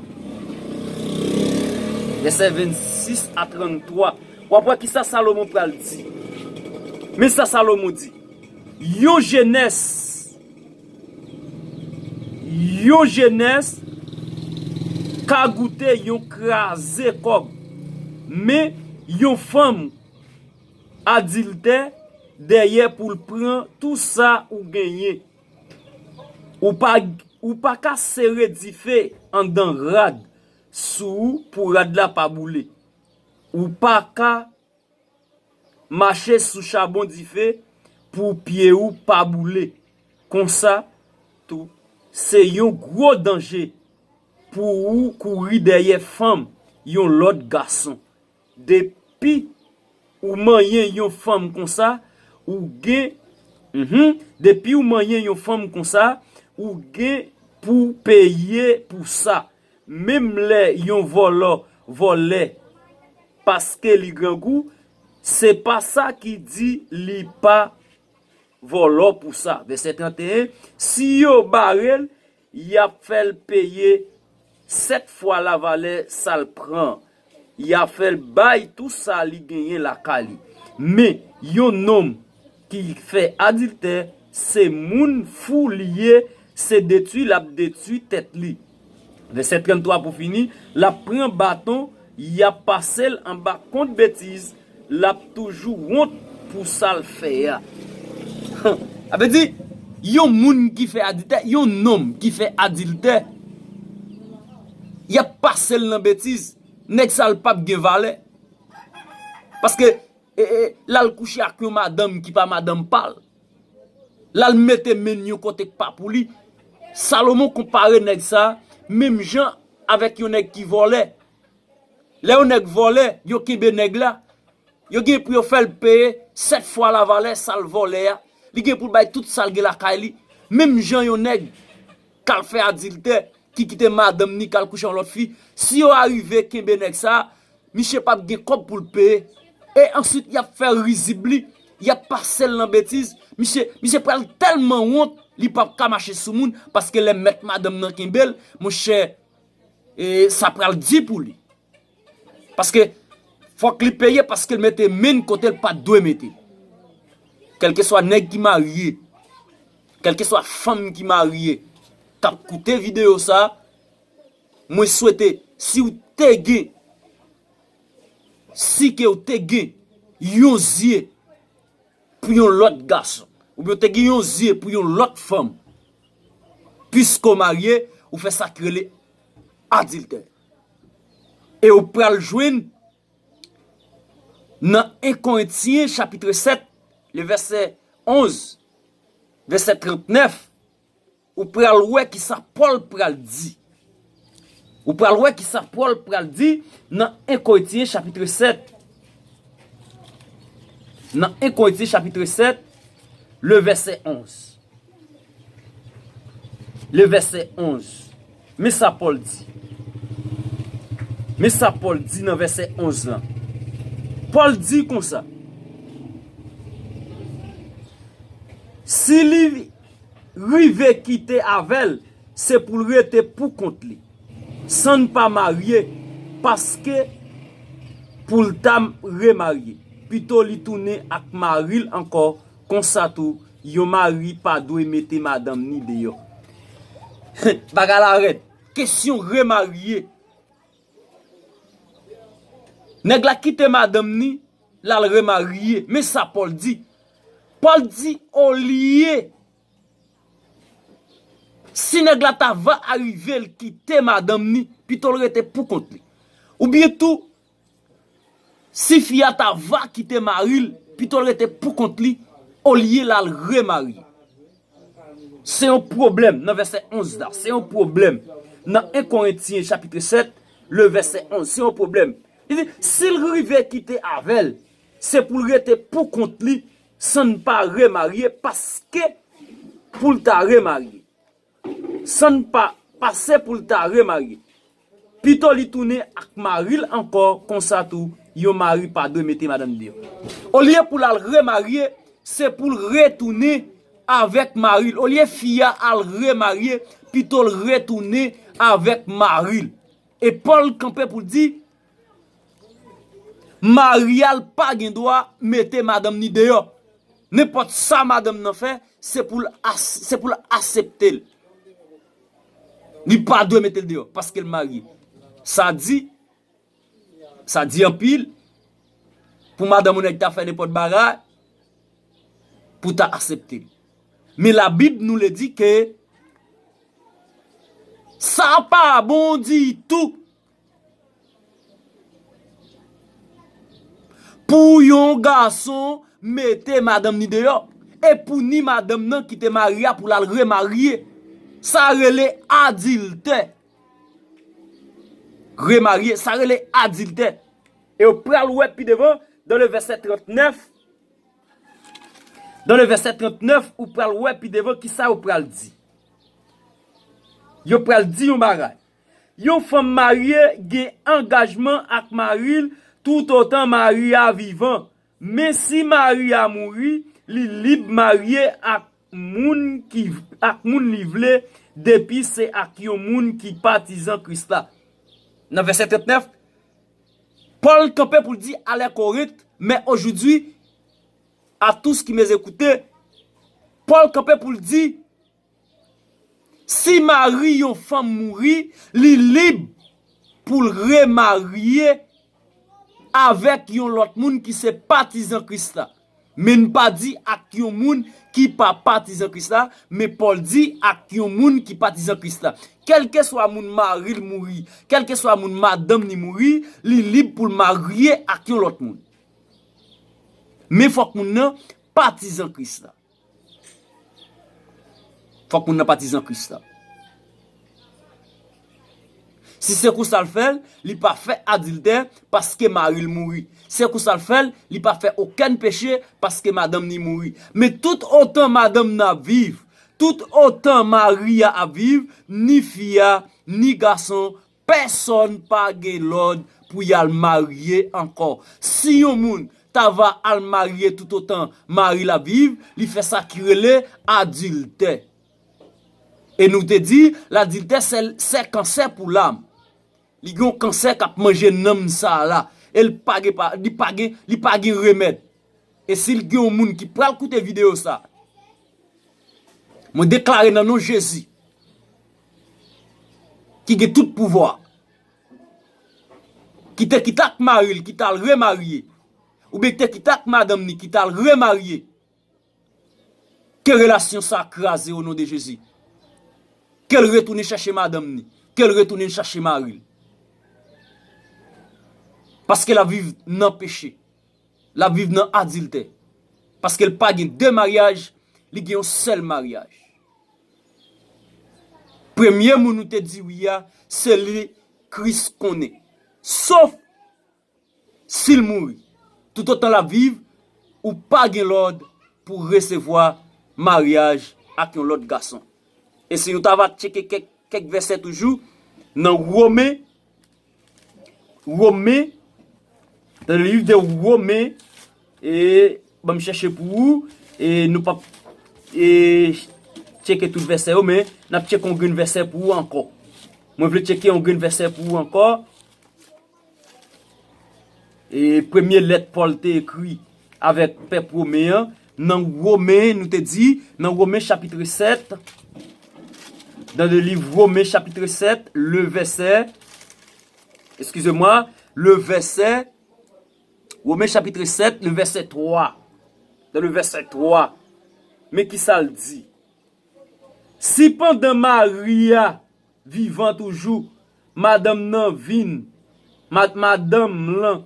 Vèsè vennsis a tranntwa. W ap wè kisa Salomon pral di. Men sa Salomon di. Yon jenès, yon jenès ka goute yon kraze kòb, men yon fanm adiltè dèyè pou l pran tou sa ou genyen. Ou pa, ou pa ka sere dife anndan rad sou ou pou rad la pa boule. Ou pa ka mache sou chabon dife pou pye ou pa boule. Konsa tou, se yon gwo danje pou ou kouri dèyè fanm yon lòt gason. Depi ou manyen yon fanm konsa, ou gen, mhm, depi ou manyen yon fanm konsa, ou gen pou peye pou sa. Menm lè yon vòlò vòlè paske li grangou, se pa sa ki di li pa vòlò pou sa. Vèsè trannteyen, si yo bare l, y ap fè l peye sèt fwa lavalè sa l pran. Y ap fè l bay tou sa li genyen lakay li. Men, yon nonm ki fè adiltè, se moun fou li ye, se detwi l ap detwi tèt li. Vèsè tranntwa pou fini, l ap pran baton, y ap pase l anba kont betiz, l ap toujou wont pou sa l fè a. Sa vle di, yon moun ki fè adiltè, yon nonm ki fè adiltè, y ap pase l nan betiz, nèg sa l p ap gen valè. Paske, e, e, l al kouche ak yon madanm ki pa madanm pa l. L al mete men l yon kote k pa pou li. Salomon konpare nèg sa a menm jan avèk yon nèg ki vòlè. Lè yon nèg vòlè, yo kenbe nèg la, yo gen pou yo fè l peye sèt fwa lavalè sa l vòlè a. Li gen pou l bay tout sa l gen lakay li. Menm jan yon nèg k al fè adiltè, ki kite madanm ni k al kouche yon lòt fi, si yo arive kenbe nèg sa a, Misye p ap gen kòb pou l peye. E answit, y ap fè rizib li, y ap pase l nan betiz. Misye, misye pral tèlman wont, li p ap ka mache sou moun, paske lè mèt madanm nan kenbe l, monchè, e, sa pral di pou li. Paske fòk li peye, paske l mete men kote l pa t dwe mete. Kèlkeswa nèg ki marye, kèlkeswa fanm ki marye, k ap koute videyo sa, mwen swete, si w te gen, si ke w te gen yon zye pou yon lòt gason, oubyen w te gen yon zye pou yon lòt fanm, piske w marye, ou fè sa ki rele adiltè. E w pral jwenn nan en Korentyen chapit sèt, le vèsè onz, vèsè trannèf, ou pral wè kisa Pòl pral di. Ou pral wè kisa Pòl pral di nan en Korentyen chapit sèt. Nan en Korentyen chapit sèt, le vèsè onz. Le vèsè onz. Men sa Pòl di. Men sa Pòl di nan vèsè onz lan. Pòl di konsa, si li rive kite avè l, se pou l rete pou kont li, san n pa marye, paske pou l ta remarye. Pito li tounen ak mari l ankò, konsa tou, yon mari pa dwe mete madanm ni deyò. Bagay la rèd. Kesyon remarye. Nèg la kite madanm ni, l al remarye. Men sa Pòl di. Pòl di, olye, si nèg la ta va arive l kite madanm ni, pito l rete pou kont li. Oubyen tou, si fi a ta va kite mari l, pito l rete pou kont li, olye l al remarye. Se yon pwoblèm nan vèsè onz la. Se yon pwoblèm. Nan en Korentyen chapit sèt, le vèsè onz. Se yon pwoblèm. Li di, si l rive kite avè l, se pou l rete pou kont li, san n pa remarye, paske pou l ta remarye. San n pa pase pou l ta remarye. Pito li tounen ak mari l ankò, konsa tou, yon mari pa dwe mete madanm li deyò. Olye pou l al remarye, se pou l retounen avèk mari l. Olye fi a al remarye, pito l retounen avèk mari l. E Pòl kanpe pou l di, mari a l pa gen dwa mete madanm ni deyò. Nenpòt sa madanm nan fè, se pou l as-, se pou l aksepte l. Li pa dwe mete l deyò, paske l marye. Sa di, sa di anpil pou madanm ou nèg ta fè nenpòt bagay, pou ta aksepte l. Men Labib nou le di ke sa pa bon ditou pou yon gason mete madanm ni deyò, e pou ni madanm nan ki te marye a pou l al remarye. Sa rele adiltè. Remarye, sa rele adiltè. E w pral wè pi devan, dans le verset trannèf, dans le verset trannèf, ou pral wè pi devan kisa yo pral di. Yo pral di yon bagay. Yon fanm marye gen angajman ak mari l toutotan mari a vivan. Men si mari a mouri, li lib marye ak moun ki, ak moun li vle, depi se ak yon moun ki patizan Kris la. Nan vèsè trannèf, Pòl kanpe pou l di, allez Corinthe, mais aujourd'hui, à tous qui m'écoutent, Pòl kanpe pou l di, si mari yon fanm mouri, li lib pou l remarye avèk yon lòt moun ki se patizan Kris la. Men n pa di ak yon moun ki pa patizan Kris la, men Pòl di ak yon moun ki patizan Kris la. Kèlkeswa moun mari l mouri, kèlkeswa moun madanm li mouri, li lib pou l marye ak yon lòt moun. Men fòk moun nan patizan Kris la. Fòk moun nan patizan Kris la. Si se konsa l fè l, li pa fè adiltè paske mari l mouri. Se konsa l fè l, li pa fè okenn peche paske madanm li mouri. Men tout otan madanm nan ap viv, tout otan mari a ap viv, ni fi a, ni gason, pèsonn pa gen lòd pou y al marye ankò. Si yon moun ta va al marye toutotan mari l ap viv, li fè sa ki rele adiltè. E nou te di, ladiltè se, se kansè pou lam. Li gen yon kansè k ap manje nanm sa a la. E l pa gen, pa, li pa gen, li pa gen remèd. E si l gen yon moun ki pral koute videyo sa, mwen deklare nan non Jezi, ki gen tout pouvwa, ki te kite ak mari l, ki t al remarye, oubyen ki te kite ak madanm ni, ki t al remarye, ke relasyon sa kraze o non de Jezi. Ke l retounen chèche madanm ni. Ke l retounen chèche mari l. Paske l ap viv nan peche. L ap viv nan adiltè. Paske l pa gen de maryaj, li gen yon sèl maryaj. Premye moun ou te di wi a, se li Kris konnen. Sof si l mouri. Toutotan l ap viv, ou pa gen lòd pou resevwa maryaj ak yon lòt gason. E si nou ta va tcheke kèk, kèk vèsè toujou, nan Women, Women, dans le livre de Women, e ban m chèche pou ou, e nou p ap, e, tcheke tout vèsè yo, men n ap tcheke yon grenn vèsè pou ou ankò. Mwen vle tcheke yon grenn vèsè pou ou ankò. E premye lèt Pòl te ekri avèk pèp Women an, nan Women, nou te di, nan Women chapit sèt, dans le livre Women chapit sèt, le verset, excusez-moi, le verset, Women chapit sèt, le verset trois, dans le verset trois, men ki sa l di? Si pandan mari a vivan toujou, madanm nan vin, ma-, madanm lan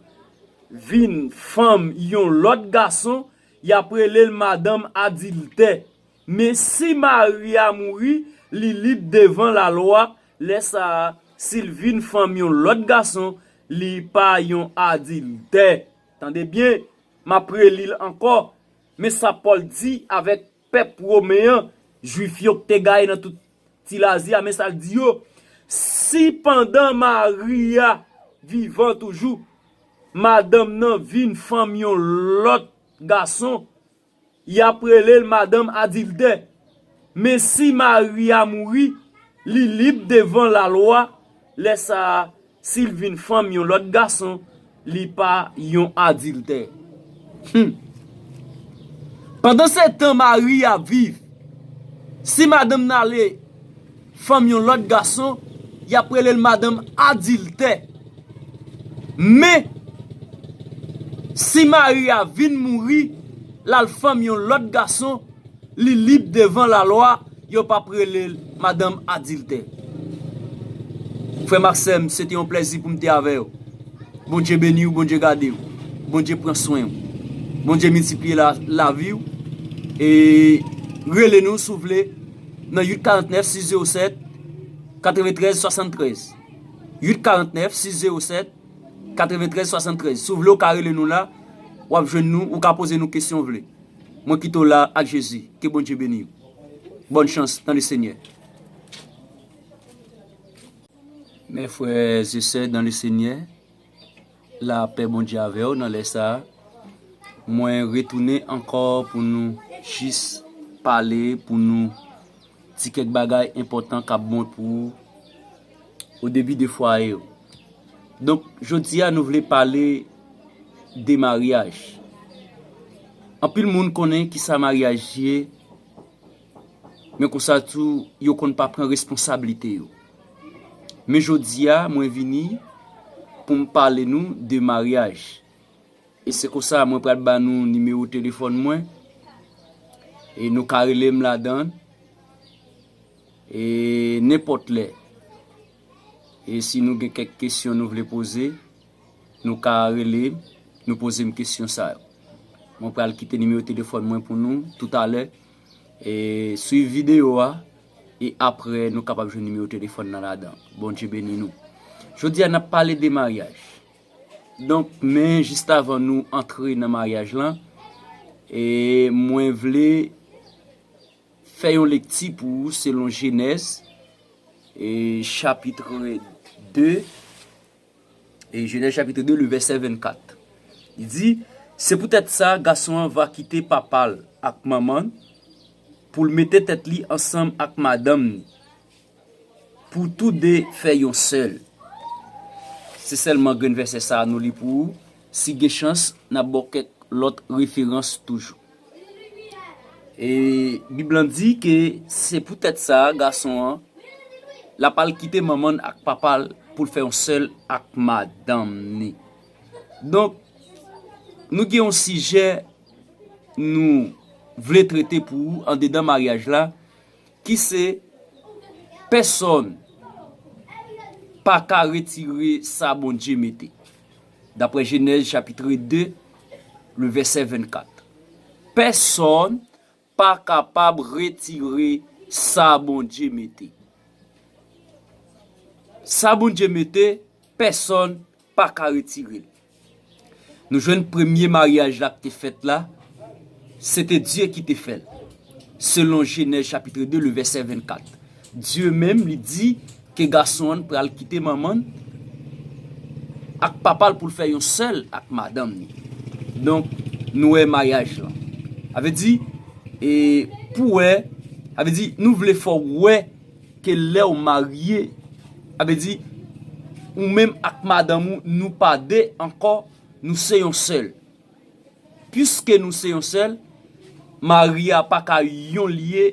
vin fanm yon lòt gason, y ap rele l madanm adiltè. Men si mari a mouri, li lib devan lalwa, lè sa a, si l vin fanm yon lòt gason, li pa yon adiltè. Tande byen, m ap reli l ankò. Men sa Pòl di avèk pèp Women an, Jwif yo k te gaye nan tout ti Lazi a, men sa l di yo, si pandan mari a vivan toujou, madanm nan vin fanm yon lòt gason, y ap rele l madanm adiltè. Men si mari a mouri, li lib devan lalwa, lè sa a, si l vin fanm yon lòt gason, li pa yon adiltè. Hmm. Pandan se tan mari a viv, si madanm nan ale fanm yon lòt gason, y ap rele l madanm adiltè. Men, si mari a vin mouri, l al fanm yon lòt gason, li lib devan lalwa, yo p ap rele l madanm adiltè. Frè m ak sè m, se te yon plèzi pou m te avè w. Bondye beni w, Bondye gade w. Bondye pran swen w. Bondye miltipliye la, lavi w. E rele nou, si w vle, nan uit karant nèf sis zewo sèt katreventrèz swasanntrèz. Uit karant nèf sis zewo sèt katreventrèz swasanntrèz. Si w vle, w ka rele nou la, w ap jwenn nou, ou ka poze nou kesyon w vle. Mwen kite w la ak Jezi. Ke Bondye beni w. Bonne chance dans le Seigneur. Mes frères et sœurs dans le Seigneur, lapè Bondye avè w nan lè sa a. Mwen retounen ankò pou nou jis pale, pou nou di kèk bagay enpòtan k ap bon pou ou o debi de fwaye w. Donk, jodi a, nou vle pale de maryaj. Anpil moun konnen kisa maryaj ye, men konsa tou, yo konn pa pran responsablite yo. Men jodi a, mwen vini pou m pale nou de maryaj. E se konsa, mwen pral ba nou nimewo telefòn mwen. E nou ka rele m ladan l. E nenpòt lè. E si nou gen kèk kesyon nou vle poze, nou ka rele m, nou poze m kesyon sa yo. Mwen pral kite nimewo telefòn mwen pou nou toutalè. E swiv videyo a, e apre nou kapab jwenn nimewo telefòn nan ladan. Bondye beni nou. Jodi a, n ap pale de maryaj. Donk, men jis avan nou antre nan maryaj lan, e mwen vle fè yon lekti pou ou selon Jenèz, e chapit de, E Jenèz chapit de, le vèsè vennkat. Li di, se poutèt sa, gason an va kite papa l ak manman l pou l mete tèt li ansanm ak madanm ni, pou tou de fè yon sèl. Se sèlman grenn vèsè sa a nou li pou ou. Si gen chans, n ap ba w kèk lòt referans toujou. E Bib lan di ke se poutèt sa, gason an, l ap al kite manman l ak papa l pou l fè yon sèl ak madanm ni. Donk, nou gen yon sijè nou vle trete pou ou andedan maryaj la, ki se pèsonn pa ka retire sa Bondye mete. Daprè Jenèz chapit de, le vèsè vennkat. Pèsonn pa kapab retire sa Bondye mete. Sa Bondye mete, pèsonn pa ka retire l. Nou jwenn premye maryaj la k te fèt la, se te Dye ki te fè l. Selon Jenèz chapit de, le vèsè vennkat. Dye menm, li di ke gason an pral kite manman l ak papa l pou l fè yon sèl ak madanm ni. Donk, nou wè maryaj lan. Sa vle di, e, pou wè, sa vle di, nou vle fè w wè ke lè w marye, sa vle di, ou menm ak madanm ou, nou pa de ankò, nou se yon sèl. Piske nou se yon sèl, mari a pa ka yon l ye,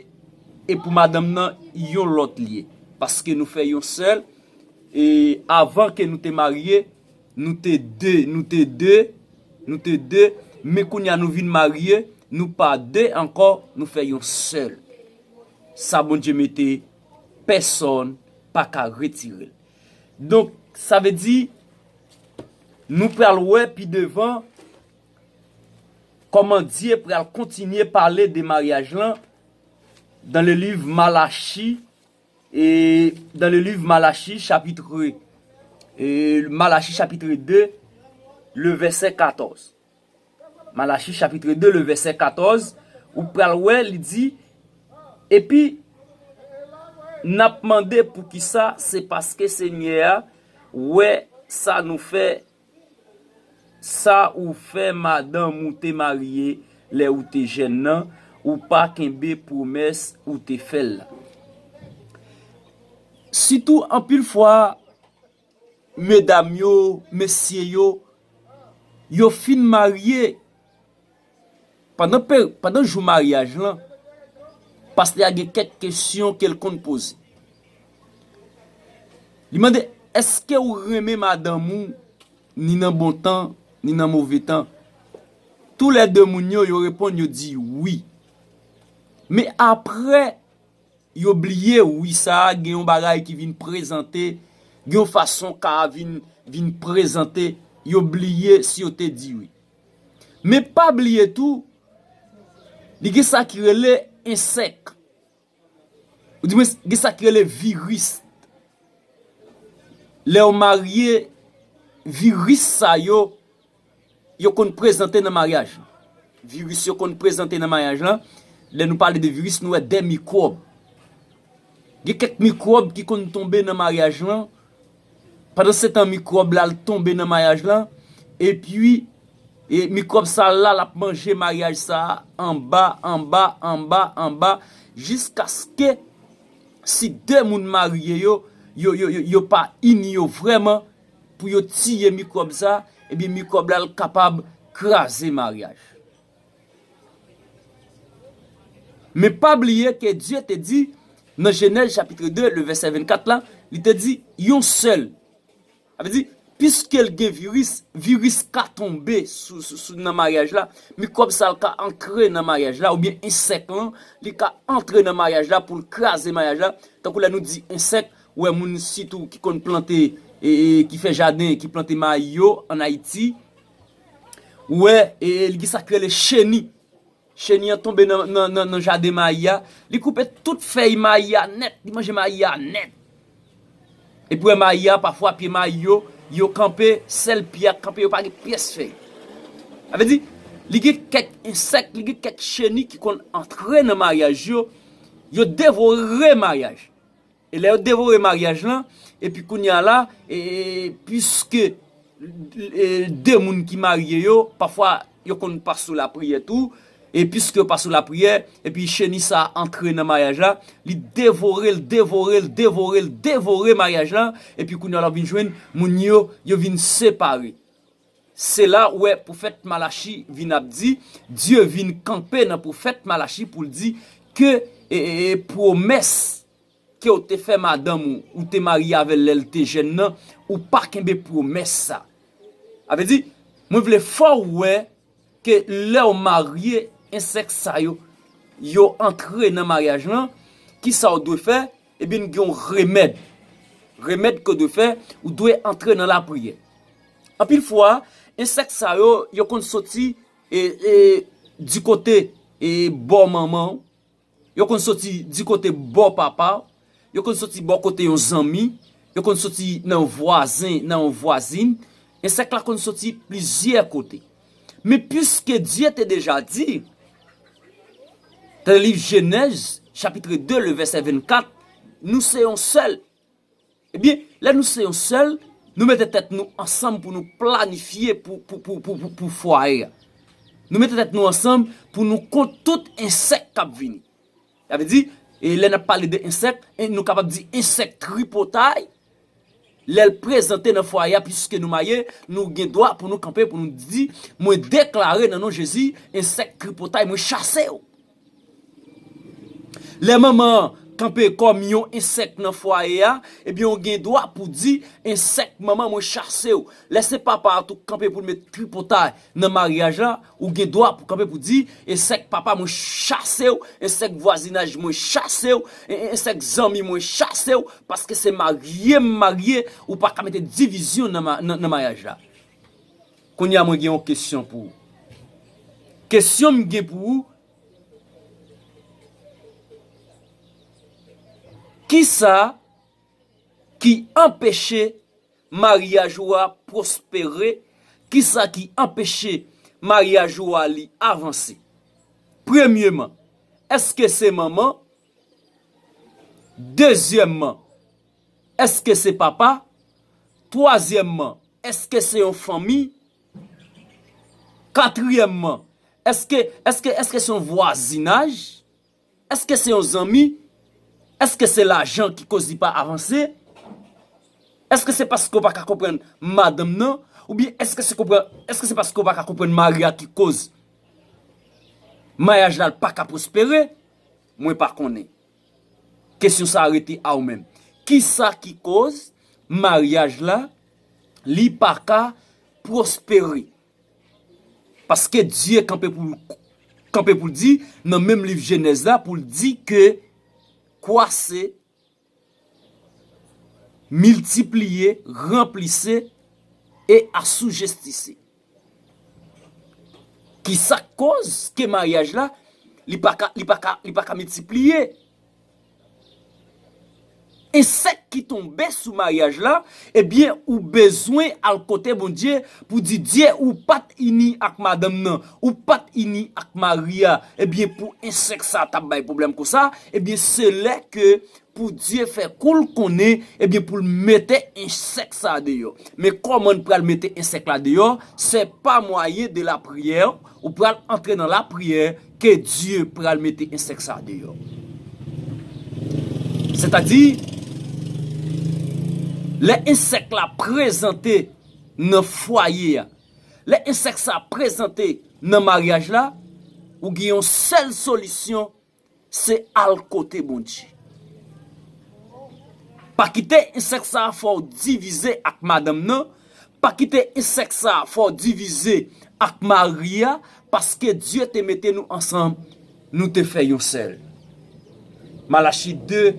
e pou madanm nan, yon lòt l ye. Paske nou fè yon sèl, e avan ke nou te marye, nou te de, nou te de, nou te de, men kounye a nou vin marye, nou pa de ankò, nou fè yon sèl. Sa Bondye mete, pèsonn pa ka retire l. Donk, sa vle di, nou pral wè pi devan kòman Dye pral kontinye pale de maryaj lan dans le livre Malachi, e dans le livre Malachi, chapitre, e Malachi, chapitre de, le vèsè katòz. Malachi, chapitre de, le vèsè katòz, ou pral wè, li di, epi, n ap mande poukisa, se paske Senyè a wè sa nou fè, sa ou fè madanm ou te marye lè ou te jèn nan, ou pa kenbe pwomès ou te fè l la. Sitou, anpil fwa, medam yo, mesye yo, yo fin marye, pandan pe-, pandan jou maryaj lan, pastè a gen kèk kesyon ke l konn poze. Li mande, èske ou renmen madanm ou, ni nan bon tan, ni nan move tan? Toulède moun yo, yo reponn, yo di wi. Men apre, yo bliye wi sa a, gen yon bagay ki vin prezante, gen yon fason ka a vin, vin prezante, yo bliye si yo te di wi. Men pa bliye tou, li gen sa ki rele ensèk. Ou di mwen, gen sa ki rele viris. Lè w marye, viris sa yo, yo konn prezante nan maryaj. Viris yo konn prezante nan maryaj lan. Lè nou pale de viris, nou wè de mikwòb. Gen kèk mikwòb ki konn tonbe nan maryaj lan. Pandan se tan mikwòb la al tonbe nan maryaj lan, epi, e mikwòb sa la, l ap manje maryaj sa a anba, anba, anba, anba, jiskaske si de moun marye yo, yo, yo, yo, yo pa ini yo vrèman, pou yo tiye mikwòb sa, ebyen mikwòb la l kapab kraze maryaj. Men pa bliye ke Dye te di, nan Jenèz chapit de, le vèsè vennkat la, li te di, yon sèl. Sa vle di, piske l gen viris, viris ka tonbe sou, sou, sou, nan maryaj la, mikwòb sa l ka antre nan maryaj la, oubyen ensèk lan, li ka antre nan maryaj la pou l kraze maryaj la. Tankou lè nou di ensèk, ou wè moun sitou ki konn plante, e, e, ki fè jaden, ki plante mayi yo ann Ayiti, ou wè, e, e, li gen sa k rele cheni. Cheni an tonbe nan, nan, nan, nan jaden mayi a. Li koupe tout fèy mayi a nèt. Li manje mayi a nèt. Epi w wè mayi a, pafwa pye mayi yo, yo kanpe, sèl pye a k kanpe, yo pa gen pyès fèy. Sa vle di, li gen kèk ensèk, li gen kèk cheni ki konn antre nan maryaj yo, yo devore maryaj. E lè yo devore maryaj lan, epi kounye a la, e, e, piske e, de moun ki marye yo, pafwa yo konn pa sou lapriyè tou, e piske yo pa sou lapriyè, epi cheni sa a antre nan maryaj la, li devore l, devore l, devore l, devore maryaj la, epi kounye a l ap vin jwenn moun yo, yo vin separe. Se la ou wè pwofèt Malachi vin ap di, Dye vin kanpe nan pwofèt Malachi pou l di ke, e, e, e, pwomès ke w te fè madanm ou, ou te marye avè l lè l te jèn nan, ou pa kenbe pwomès sa. Sa vle di, mwen vle fè w wè ke lè w marye, ensèk sa yo, yo antre nan maryaj lan, kisa w dwe fè? Ebyen, gen yon remèd. Remèd ke w dwe fè, ou dwe antre nan lapriyè. Anpil fwa, ensèk sa yo, yo konn soti, e, e, di kote, e, bò manman w, yo konn soti di kote bò papa w, yo konn soti bò kote yon zanmi, yo konn soti nan yon vwazen, nan yon vwazin. Ensèk la konn soti plizyè kote. Men piske Dye te deja di, nan liv Jenèz, chapit de, le vèsè vennkat, nou se yon sèl. Ebyen, lè nou se yon sèl, nou mete tèt nou ansanm pou nou planifye pou, pou, pou, pou, pou, pou fwaye a. Nou mete tèt nou ansanm pou nou kont tout ensèk k ap vini. Sa vle di, e lè n ap pale de ensèk, e nou kapab di ensèk tripotay, lè l prezante nan fwaye a, piske nou marye, nou gen dwa pou nou kanpe, pou nou di, mwen deklare nan non Jezi, ensèk tripotay, mwen chase w. Lè manman an kanpe kòm yon ensèk nan fwaye a, ebyen, ou gen dwa pou di, ensèk manman, mwen chase w. Lè se papa a tou k kanpe pou l met tripotay nan maryaj la, ou gen dwa pou kanpe pou di, ensèk papa, mwen chase w, ensèk vwazinaj, mwen chase w, e, e, ensèk zanmi, mwen chase w, paske se marye m marye, ou pa ka mete divizyon nan ma-, nan, nan maryaj la. Kounye a, mwen gen yon kesyon pou ou. Kesyon m gen pou ou, kisa ki anpeche maryaj ou a pwospere? Kisa ki anpeche maryaj ou a li avanse? Premyeman, èske se manman? Dezyèmman, èske se papa? Twazyèmman, èske se yon fanmi? Katriyèmman, èske, èske, èske se yon vwazinaj? Èske se yon zanmi? Èske se lajan ki koz li pa avanse? Èske se paske w pa ka konprann madanm nan? Oubyen èske se konprann, èske se paske w pa ka konprann mari a ki koz maryaj la pa ka pwospere? Mwen pa konnen. Kesyon sa a rete a ou menm. Kisa ki koz maryaj la, li pa ka pwospere? Paske Dye kanpe pou, kanpe pou l di, nan menm liv Jenèz la, pou l di ke kwase, miltipliye, ranplise e asoujestise. Kisa k koz ke maryaj la, li pa ka, li pa ka, li pa ka miltipliye? Ensèk ki tonbe sou maryaj la, ebyen, ou bezwen al kote Bondye pou di, Dye, ou pa t ini ak madanm nan, ou pa t ini ak mari a, ebyen, pou ensèk sa t ap bay pwoblèm konsa, ebyen, se lè ke pou Dye fè kou l konnen, ebyen, pou l mete ensèk sa deyò. Men kòman n pral mete ensèk la deyò? Se pa mwayen de lapriyè, ou pral antre nan lapriyè ke Dye pral mete ensèk sa deyò. Sètadi, lè ensèk la prezante nan fwaye a, lè ensèk sa prezante nan maryaj la, ou gen yon sèl solisyon, se al kote Bondye. Pa kite ensèk sa a fè w divize ak madanm nan. Pa kite ensèk sa a fè w divize ak mari a, paske Dye te mete nou ansanm, nou te fè yon sèl. Malachi de,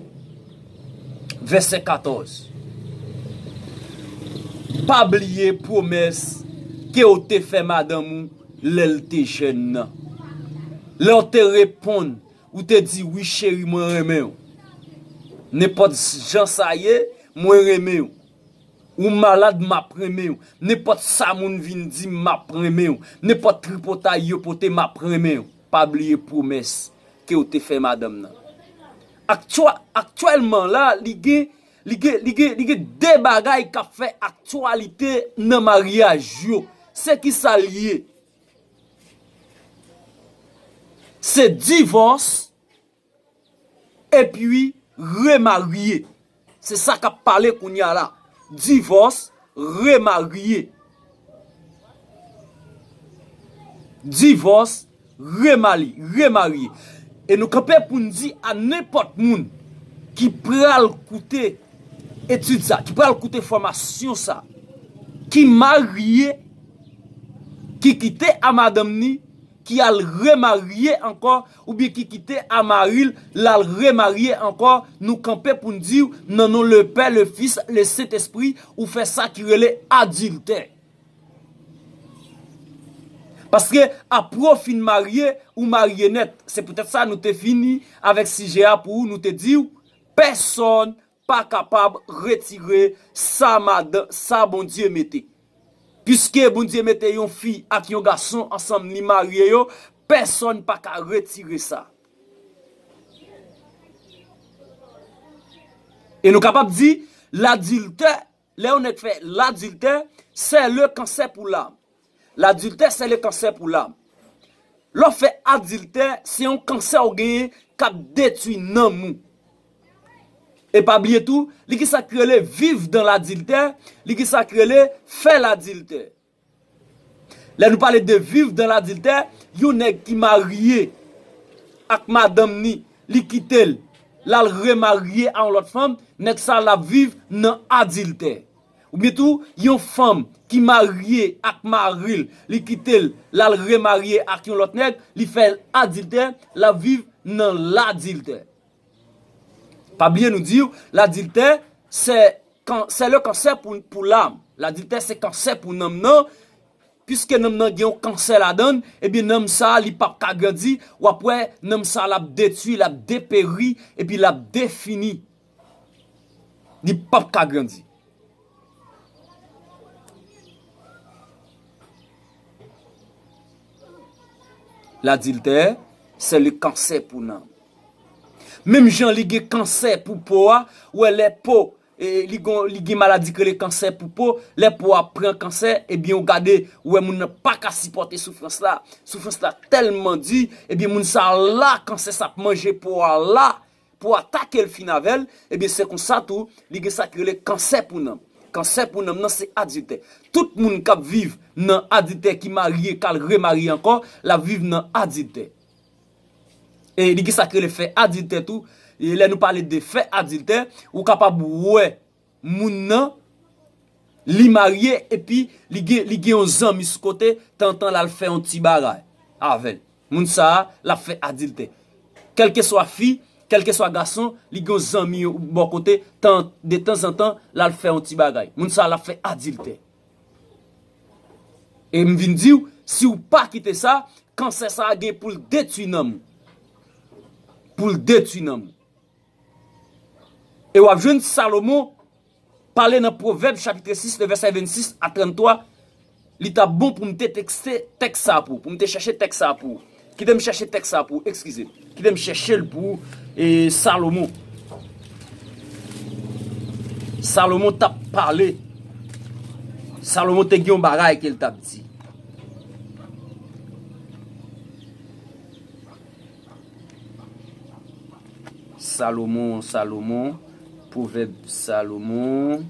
vèsè katòz. Pa bliye pwomès ke w te fè madanm ou lè l te jèn nan. Lè w te reponn, ou te di, wi, cheri, mwen renmen w. Nenpòt jan sa ye, mwen renmen w. Ou malad, m ap renmen w. Nenpòt sa moun vin di m, m ap renmen w. Nenpòt tripotay yo pote, m ap renmen w. Pa bliye pwomès ke w te fè madanm nan. Aktyè-, aktyèlman la, li gen, Li gen, li gen, li gen de bagay k ap fè aktyalite nan maryaj yo. Se ki sa l ye? Se divòs epi remarye. Se sa k ap pale kounye a la. Divòs, remarye. Divòs, remali, remarye. E nou kanpe pou n di a nenpòt moun ki pral koute etid sa, ki pral koute fòmasyon sa, ki marye, ki kite a madanm ni, ki al remarye ankò, oubyen ki kite a mari l, l al remarye ankò, nou kanpe pou n di w, nan non le Pè, le Fis, le Sentespri, ou fè sa ki rele adiltè. Paske apre w fin marye, ou marye nèt. Se poutèt sa nou te fini avèk sijè a pou ou, nou te di w, pèsòn pa kapab retire sa madan, sa Bondye mete. Piske Bondye mete yon fi ak yon gason ansanm, li marye yo, pèsòn pa ka retire sa. E nou kapab di, ladiltè, lè yon nèg fè ladiltè, c'est le cancer pour l'âme. Ladiltè, c'est le cancer pour l'âme. Lè w fè adiltè, se yon kansè w genyen k ap detwi nanm ou. E pa bliye tou, li gen sa k rele viv dan ladiltè, li gen sa k rele fè ladiltè. Lè nou pale de viv dan ladiltè, yon nèg ki marye ak madanm ni, li kite l, l al remarye a yon lòt fanm, nèg sa l ap viv nan adiltè. Oubyen tou, yon fanm ki marye ak mari l, li kite l, l al remarye ak yon lòt nèg, li fè adiltè, l ap viv nan ladiltè. Pa bliye nou di w, ladiltè, se kan-, c'est le cancer pour, pour l'âme. Ladiltè se kansè pou nanm nan. Piske nanm nan gen yon kansè ladan l, ebyen nanm sa a, li p ap ka grandi. W ap wè nanm sa a, l ap detwi, l ap deperi, epi l ap defini. Li p ap ka grandi. Ladiltè, c'est le cancer pour nanm. Menm jan li gen kansè pou po a, ou wè lè po, e, li gon, li gen maladi k rele kansè pou po, lè po a pran kansè, ebyen ou gade, ou wè moun nan pa ka sipòte soufrans la. Soufrans la tèlman di, ebyen moun sa la, kansè sa ap manje po a la, pou atake l fin avè l, ebyen se konsa tou, li gen sa ki rele kansè pou nanm. Kansè pou nanm nan se adiltè. Tout moun k ap viv nan adiltè ki marye, k al remarye ankò, l ap viv nan adiltè. E li gen sa k rele fè adiltè tou. E lè nou pale de fè adiltè, ou kapab wè moun nan, li marye epi li gen, li gen yon zanmi sou kote, tantan l al fè yon ti bagay avè l. Moun sa a, l ap fè adiltè. Kèlkeswa fi, kèlkeswa gason, li gen yon zanmi bò kote, tan, de tanzantan, l al fè yon ti bagay. Moun sa a, l ap fè adiltè. E m vin di w, si w pa kite sa, kansè sa a gen pou l detwi nanm ou. Pou l detwi nanm ou. E w ap jwenn Salomon pale nan Pwovèb chapit sis, le vèsè vennsis a tranntwa. Li t ap bon pou m te tekste tèks sa pou, pou m te chèche tèks sa pou. Kite m chèche tèks sa pou, eskize. Kite m chèche l pou, e, Salomon. Salomon t ap pale. Salomon te gen yon bagay ke l t ap di. Salomon, Salomon, Pwovèb Salomon.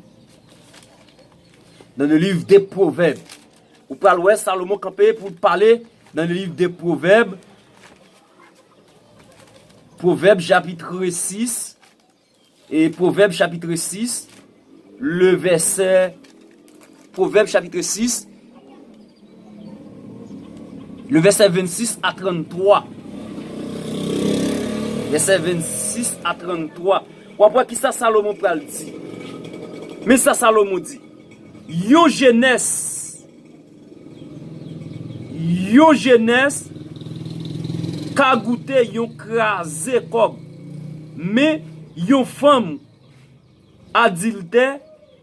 Dans le livre des Proverbes. Ou pral wè Salomon kanpe pou l pale dans le livre des Proverbes. Pwovèb chapitre sis. E Pwovèb chapitre sis, le vèsè, Pwovèb chapitre sis, le vèsè vennsis a tranntwa. Vèsè vennsis a tranntwa. W ap wè kisa Salomon pral di. Men sa Salomon di. Yon jenès, yon jenès ka goute yon kraze kòb, men yon fanm adiltè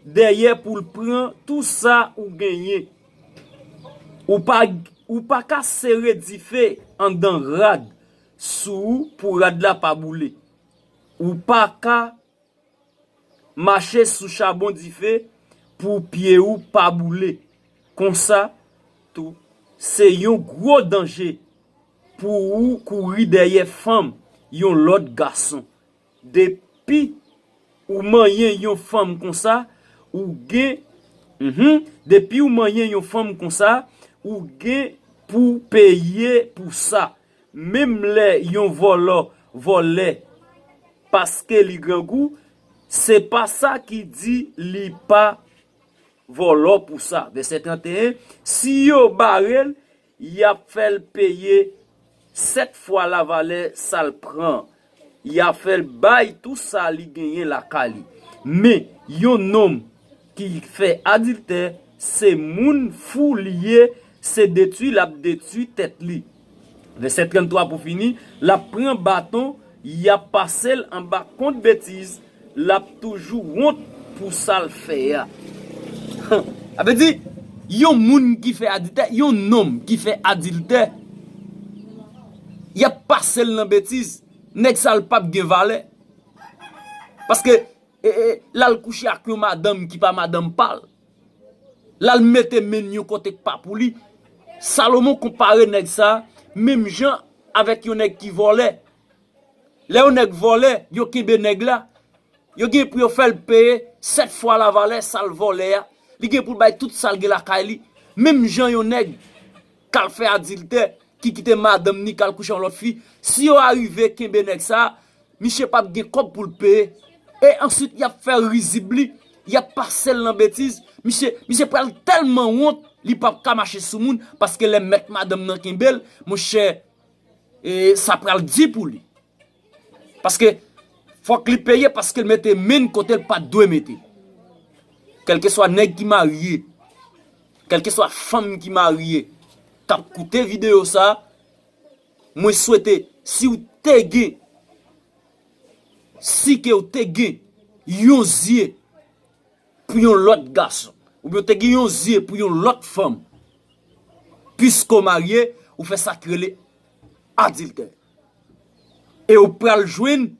dèyè pou l pran tou sa ou genyen. Ou pa, ou pa ka sere dife anndan rad sou ou pou rad la pa boule. Ou pa ka, mache sou chabon dife pou pye w pa boule. Konsa tou, se yon gwo danje pou ou kouri dèyè fanm yon lòt gason. Depi ou manyen yon fanm konsa, ou gen, mhm, depi ou manyen yon fanm konsa, ou gen pou peye pou sa. Menm lè yon vòlò vòlè paske li grangou, se pa sa ki di li pa vòlò pou sa. Vèsè trannteyen, si yo bare l, y ap fè l peye sèt fwa lavalè sa l pran. Y ap fè l bay tou sa li genyen lakay li. Men, yon nonm ki fè adiltè, se moun fou li ye, se detwi l ap detwi tèt li. Vèsè tranntwa pou fini, l ap pran baton, y ap pase l anba kont betiz, l ap toujou wont pou sa l fè a. Sa vle di, yon moun ki fè adiltè, yon nonm ki fè adiltè, y ap pase l nan betiz, nèg sa l p ap gen valè. Paske, e, e, l al kouche ak yon madanm ki pa madanm pa l. L al mete men l yon kote k pa pou li. Salomon konpare nèg sa, menm jan avèk yon nèg ki vòlè. Lè yon nèg vòlè, yo kenbe nèg la, yo gen pou yo fè l peye sèt fwa lavalè sa l vòlè a. Li gen pou l bay tout sa l gen lakay li. Menm jan yon nèg k al fè adiltè, ki kite madanm ni k al kouche yon lòt fi, si yo arive kenbe nèg sa, misye p ap gen kòb pou l peye. E answit, y ap fè rizib li, y ap pase l nan betiz. Misye, misye pral tèlman wont, li p ap ka mache sou moun, paske lè mèt madanm nan kenbe l, monchè, e, sa pral di pou li. Paske fòk li peye, paske l mete men l kote l pa t dwe mete l. Kèlkeswa nèg ki marye, kèlkeswa fanm ki marye, k ap koute videyo sa, mwen swete, si w te gen, si ke w te gen yon zye pou yon lòt gason, oubyen w te gen yon zye pou yon lòt fanm, piske w marye, ou fè sa ki rele adiltè. E w pral jwenn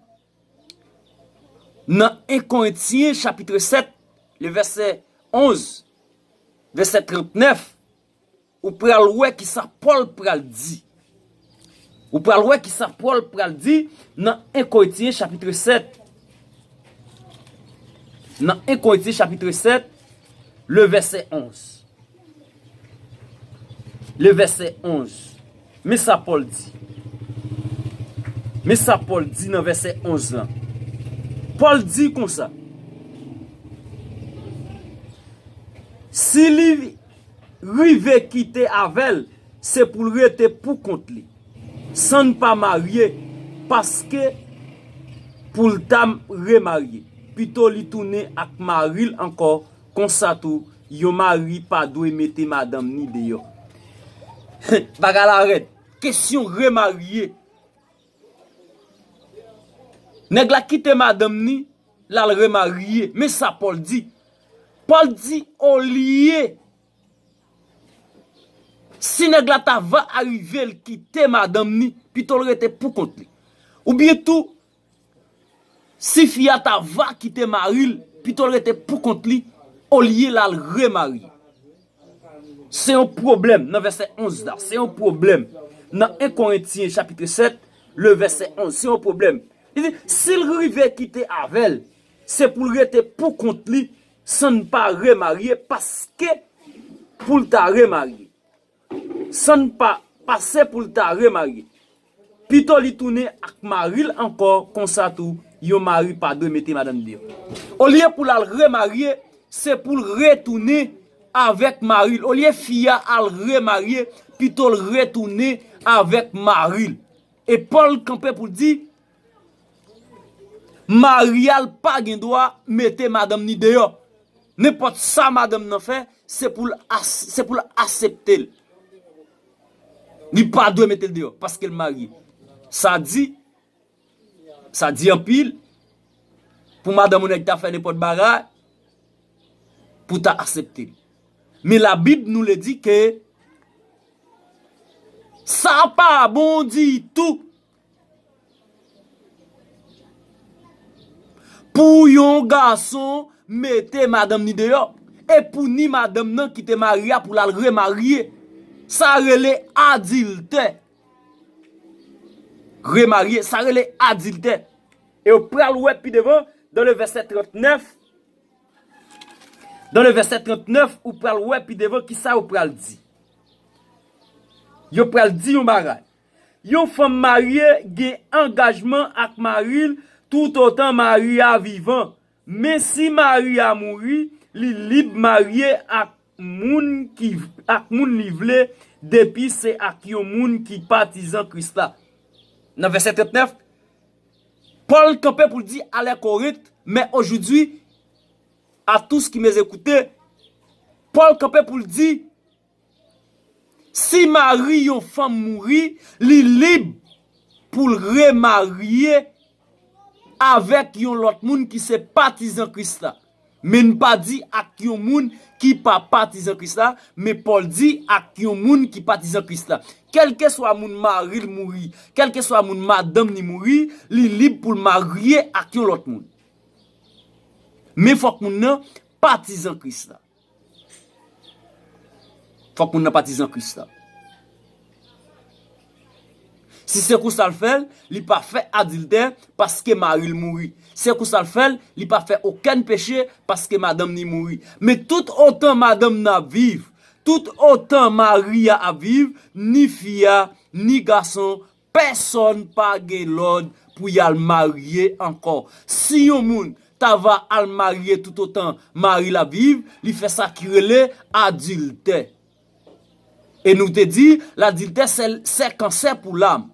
nan en Korentyen chapit sèt, le vèsè onz, vèsè trannèf, ou pral wè kisa Pòl pral di. Ou pral wè kisa Pòl pral di nan en Korentyen chapit sèt. Nan en Korentyen chapit sèt, le vèsè onz. Le vèsè onz. Men sa Pòl di. Men sa Pòl di nan vèsè onz lan. Pòl di konsa, si li rive kite avè l, se pou l rete pou kont li, san n pa marye, paske pou l ta remarye. Pito li tounen ak mari l ankò, konsa tou, yon mari pa dwe mete madanm ni deyò. Bagay la rèd. Kesyon remarye. Nèg la kite madanm ni, l al remarye. Men sa Pòl di. Pòl di, olye, si nèg la ta va arive l kite madanm ni, pito l rete pou kont li. Oubyen tou, si fi a ta va kite mari l, pito l rete pou kont li, olye l al remarye. Se yon pwoblèm nan vèsè onz la. Se yon pwoblèm. Nan en Korentyen chapit sèt, le vèsè onz, se yon pwoblèm. Li di, si l rive kite avè l, se pou l rete pou kont li, san n pa remarye, paske pou l ta remarye. San n pa pase pou l ta remarye. Pito li tounen ak mari l ankò, konsa tou, yon mari pa dwe mete madanm deyò. Olye pou l al remarye, se pou l retounen avèk mari l. Olye fi a al remarye, pito l retounen avèk mari l. E Pòl kanpe pou l di, mari a l pa gen dwa mete madanm ni deyò. Nenpòt sa madanm nan fè, se pou l as-, se pou l aksepte l. Li pa dwe mete l deyò paske l marye. Sa di, sa di anpil pou madanm yon nèg ta fè nenpòt bagay pou ta aksepte l. Men Labib nou le di ke sa pa bon ditou. Pou yon gason mete madanm ni deyò, e pou ni madanm nan ki te marye a pou l al remarye, sa rele adiltè. Remarye, sa rele adiltè. E w pral wè pi devan, dans le verset trente-neuf, dans le verset trente-neuf, ou pral wè pi devan ki sa yo pral di. Yo pral di yon bagay. Yon fanm marye gen angajman ak mari l toutotan mari a vivan. Men si mari a mouri, li lib marye ak moun ki, ak moun li vle, depi se ak yon moun ki patizan Kris la. Nan vèsè trannèf, Pòl kanpe pou l di à les Corinthiens, mais aujourd'hui, à tous qui m'écoutent, Pòl kanpe pou l di, si mari yon fanm mouri, li lib pou l remarye avèk yon lòt moun ki se patizan Kris la. Men n pa di ak yon moun ki pa patizan Kris la, men Pòl di ak yon moun ki patizan Kris la. Kèlkeswa moun mari l mouri, kèlkeswa moun madanm ni mouri, li lib pou l marye ak yon lòt moun. Men fòk moun nan patizan Kris la. Fòk moun nan patizan Kris la. Si se konsa l fè l, li pa fè adiltè paske mari l mouri. Se konsa l fè l, li pa fè okenn peche paske madanm ni mouri. Men tout otan madanm nan ap viv, tout otan mari a ap viv, ni fi a, ni gason, pèsonn pa gen lòd pou y al marye ankò. Si yon moun ta va al marye toutotan mari l ap viv, li fè sa ki rele adiltè. E nou te di, ladiltè se, se kansè pou lam.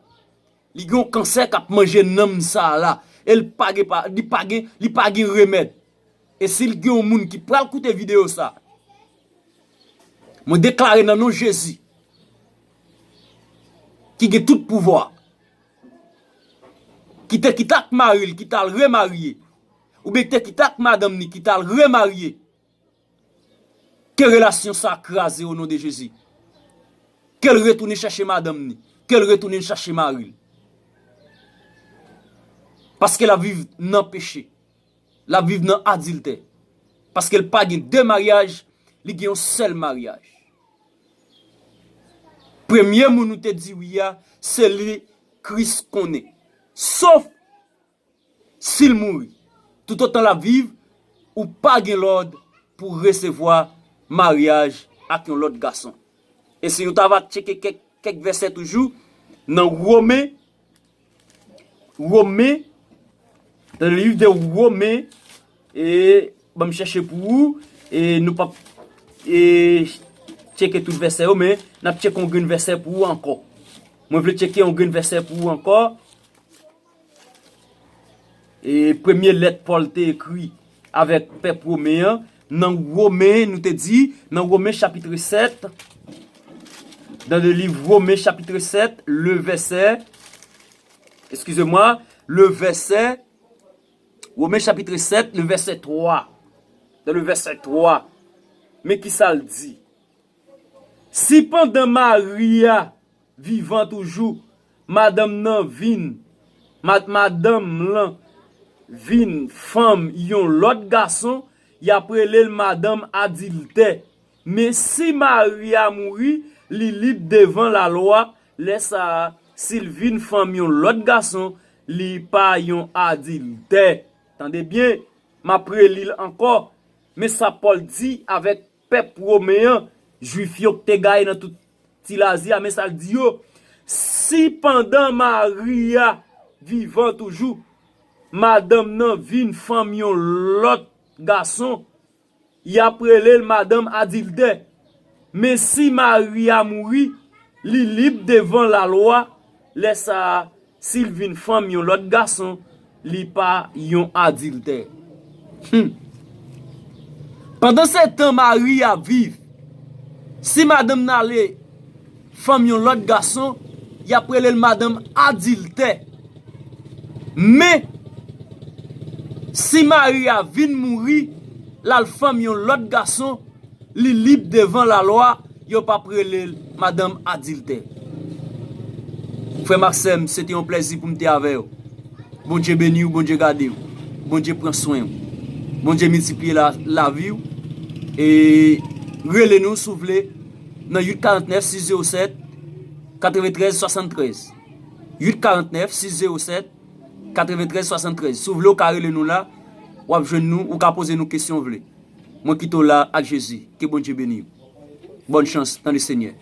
Li gen yon kansè k ap manje nanm sa a la. E l pa gen, pa, li pa gen, li pa gen remèd. E si l gen yon moun ki pral koute videyo sa, mwen deklare nan non Jezi, ki gen tout pouvwa, ki te kite ak mari l, ki t al remarye, oubyen ki te kite ak madanm ni, ki t al remarye, ke relasyon sa a kraze o non de Jezi. Ke l retounen chèche madanm ni, ke l retounen chèche mari l. Paske l ap viv nan peche. L ap viv nan adiltè. Paske l pa gen de maryaj, li gen yon sèl maryaj. Premye moun ou te di wi a, se li Kris konnen. Sof si l mouri. Toutotan l ap viv, ou pa gen lòd pou resevwa maryaj ak yon lòt gason. E si nou ta va tcheke kèk, kèk vèsè toujou, nan Women, Women, dans le livre de Women, e ban m chèche pou ou, e nou p ap, e, tcheke tout vèsè yo, men n ap tcheke yon grenn vèsè pou ou ankò. Mwen vle tcheke yon grenn vèsè pou ou ankò. E premye lèt Pòl te ekri avèk pèp women an, nan Women, nou te di, nan Women chapitre sept, dans le livre Women chapitre sept, le verset, excusez-moi, le verset, Women chapitre sept, le verset trois, dans le verset trois, men ki sa l di? Si pandan mari a vivan toujou, madanm nan vin, mad-, madanm lan vin fanm yon lòt gason, y ap rele l madanm adiltè. Men si mari a mouri, li lib devan lalwa, lè sa a, si l vin fanm yon lòt gason, li pa yon adiltè. Tande byen, m ap reli l ankò. Men sa Pòl di avèk pèp women an, Jwif yo k te gaye nan tout Ti Lazi a, men sa l di yo, si pandan mari a vivan toujou, madanm nan vin fanm yon lòt gason, y ap rele l madanm adiltè. Men si mari a mouri, li lib devan lalwa, lè sa a, si l vin fanm yon lòt gason, li pa yon adiltè. Hmm. Pandan se tan mari a viv, si madanm nan ale fanm yon lòt gason, y ap rele l madanm adiltè. Men, si mari a vin mouri, l al fanm yon lòt gason, li lib devan lalwa, yo p ap rele l madanm adiltè. Frè m ak sè m, se te yon plèzi pou m te avè w. Bondye beni w, Bondye gade w. Bondye pran swen w. Bondye miltipliye la, lavi w. E rele nou si w vle nan uit karant nèf sis zewo sèt katreven trèz swasann trèz. Uit karant nèf sis zewo sèt katreven trèz swasann trèz. Si w vle, w ka rele nou la, w ap jwenn nou, ou ka poze nou kesyon w vle. Mwen kite w la ak Jezi. Ke Bondye beni w. Bòn chans nan Lesenyè.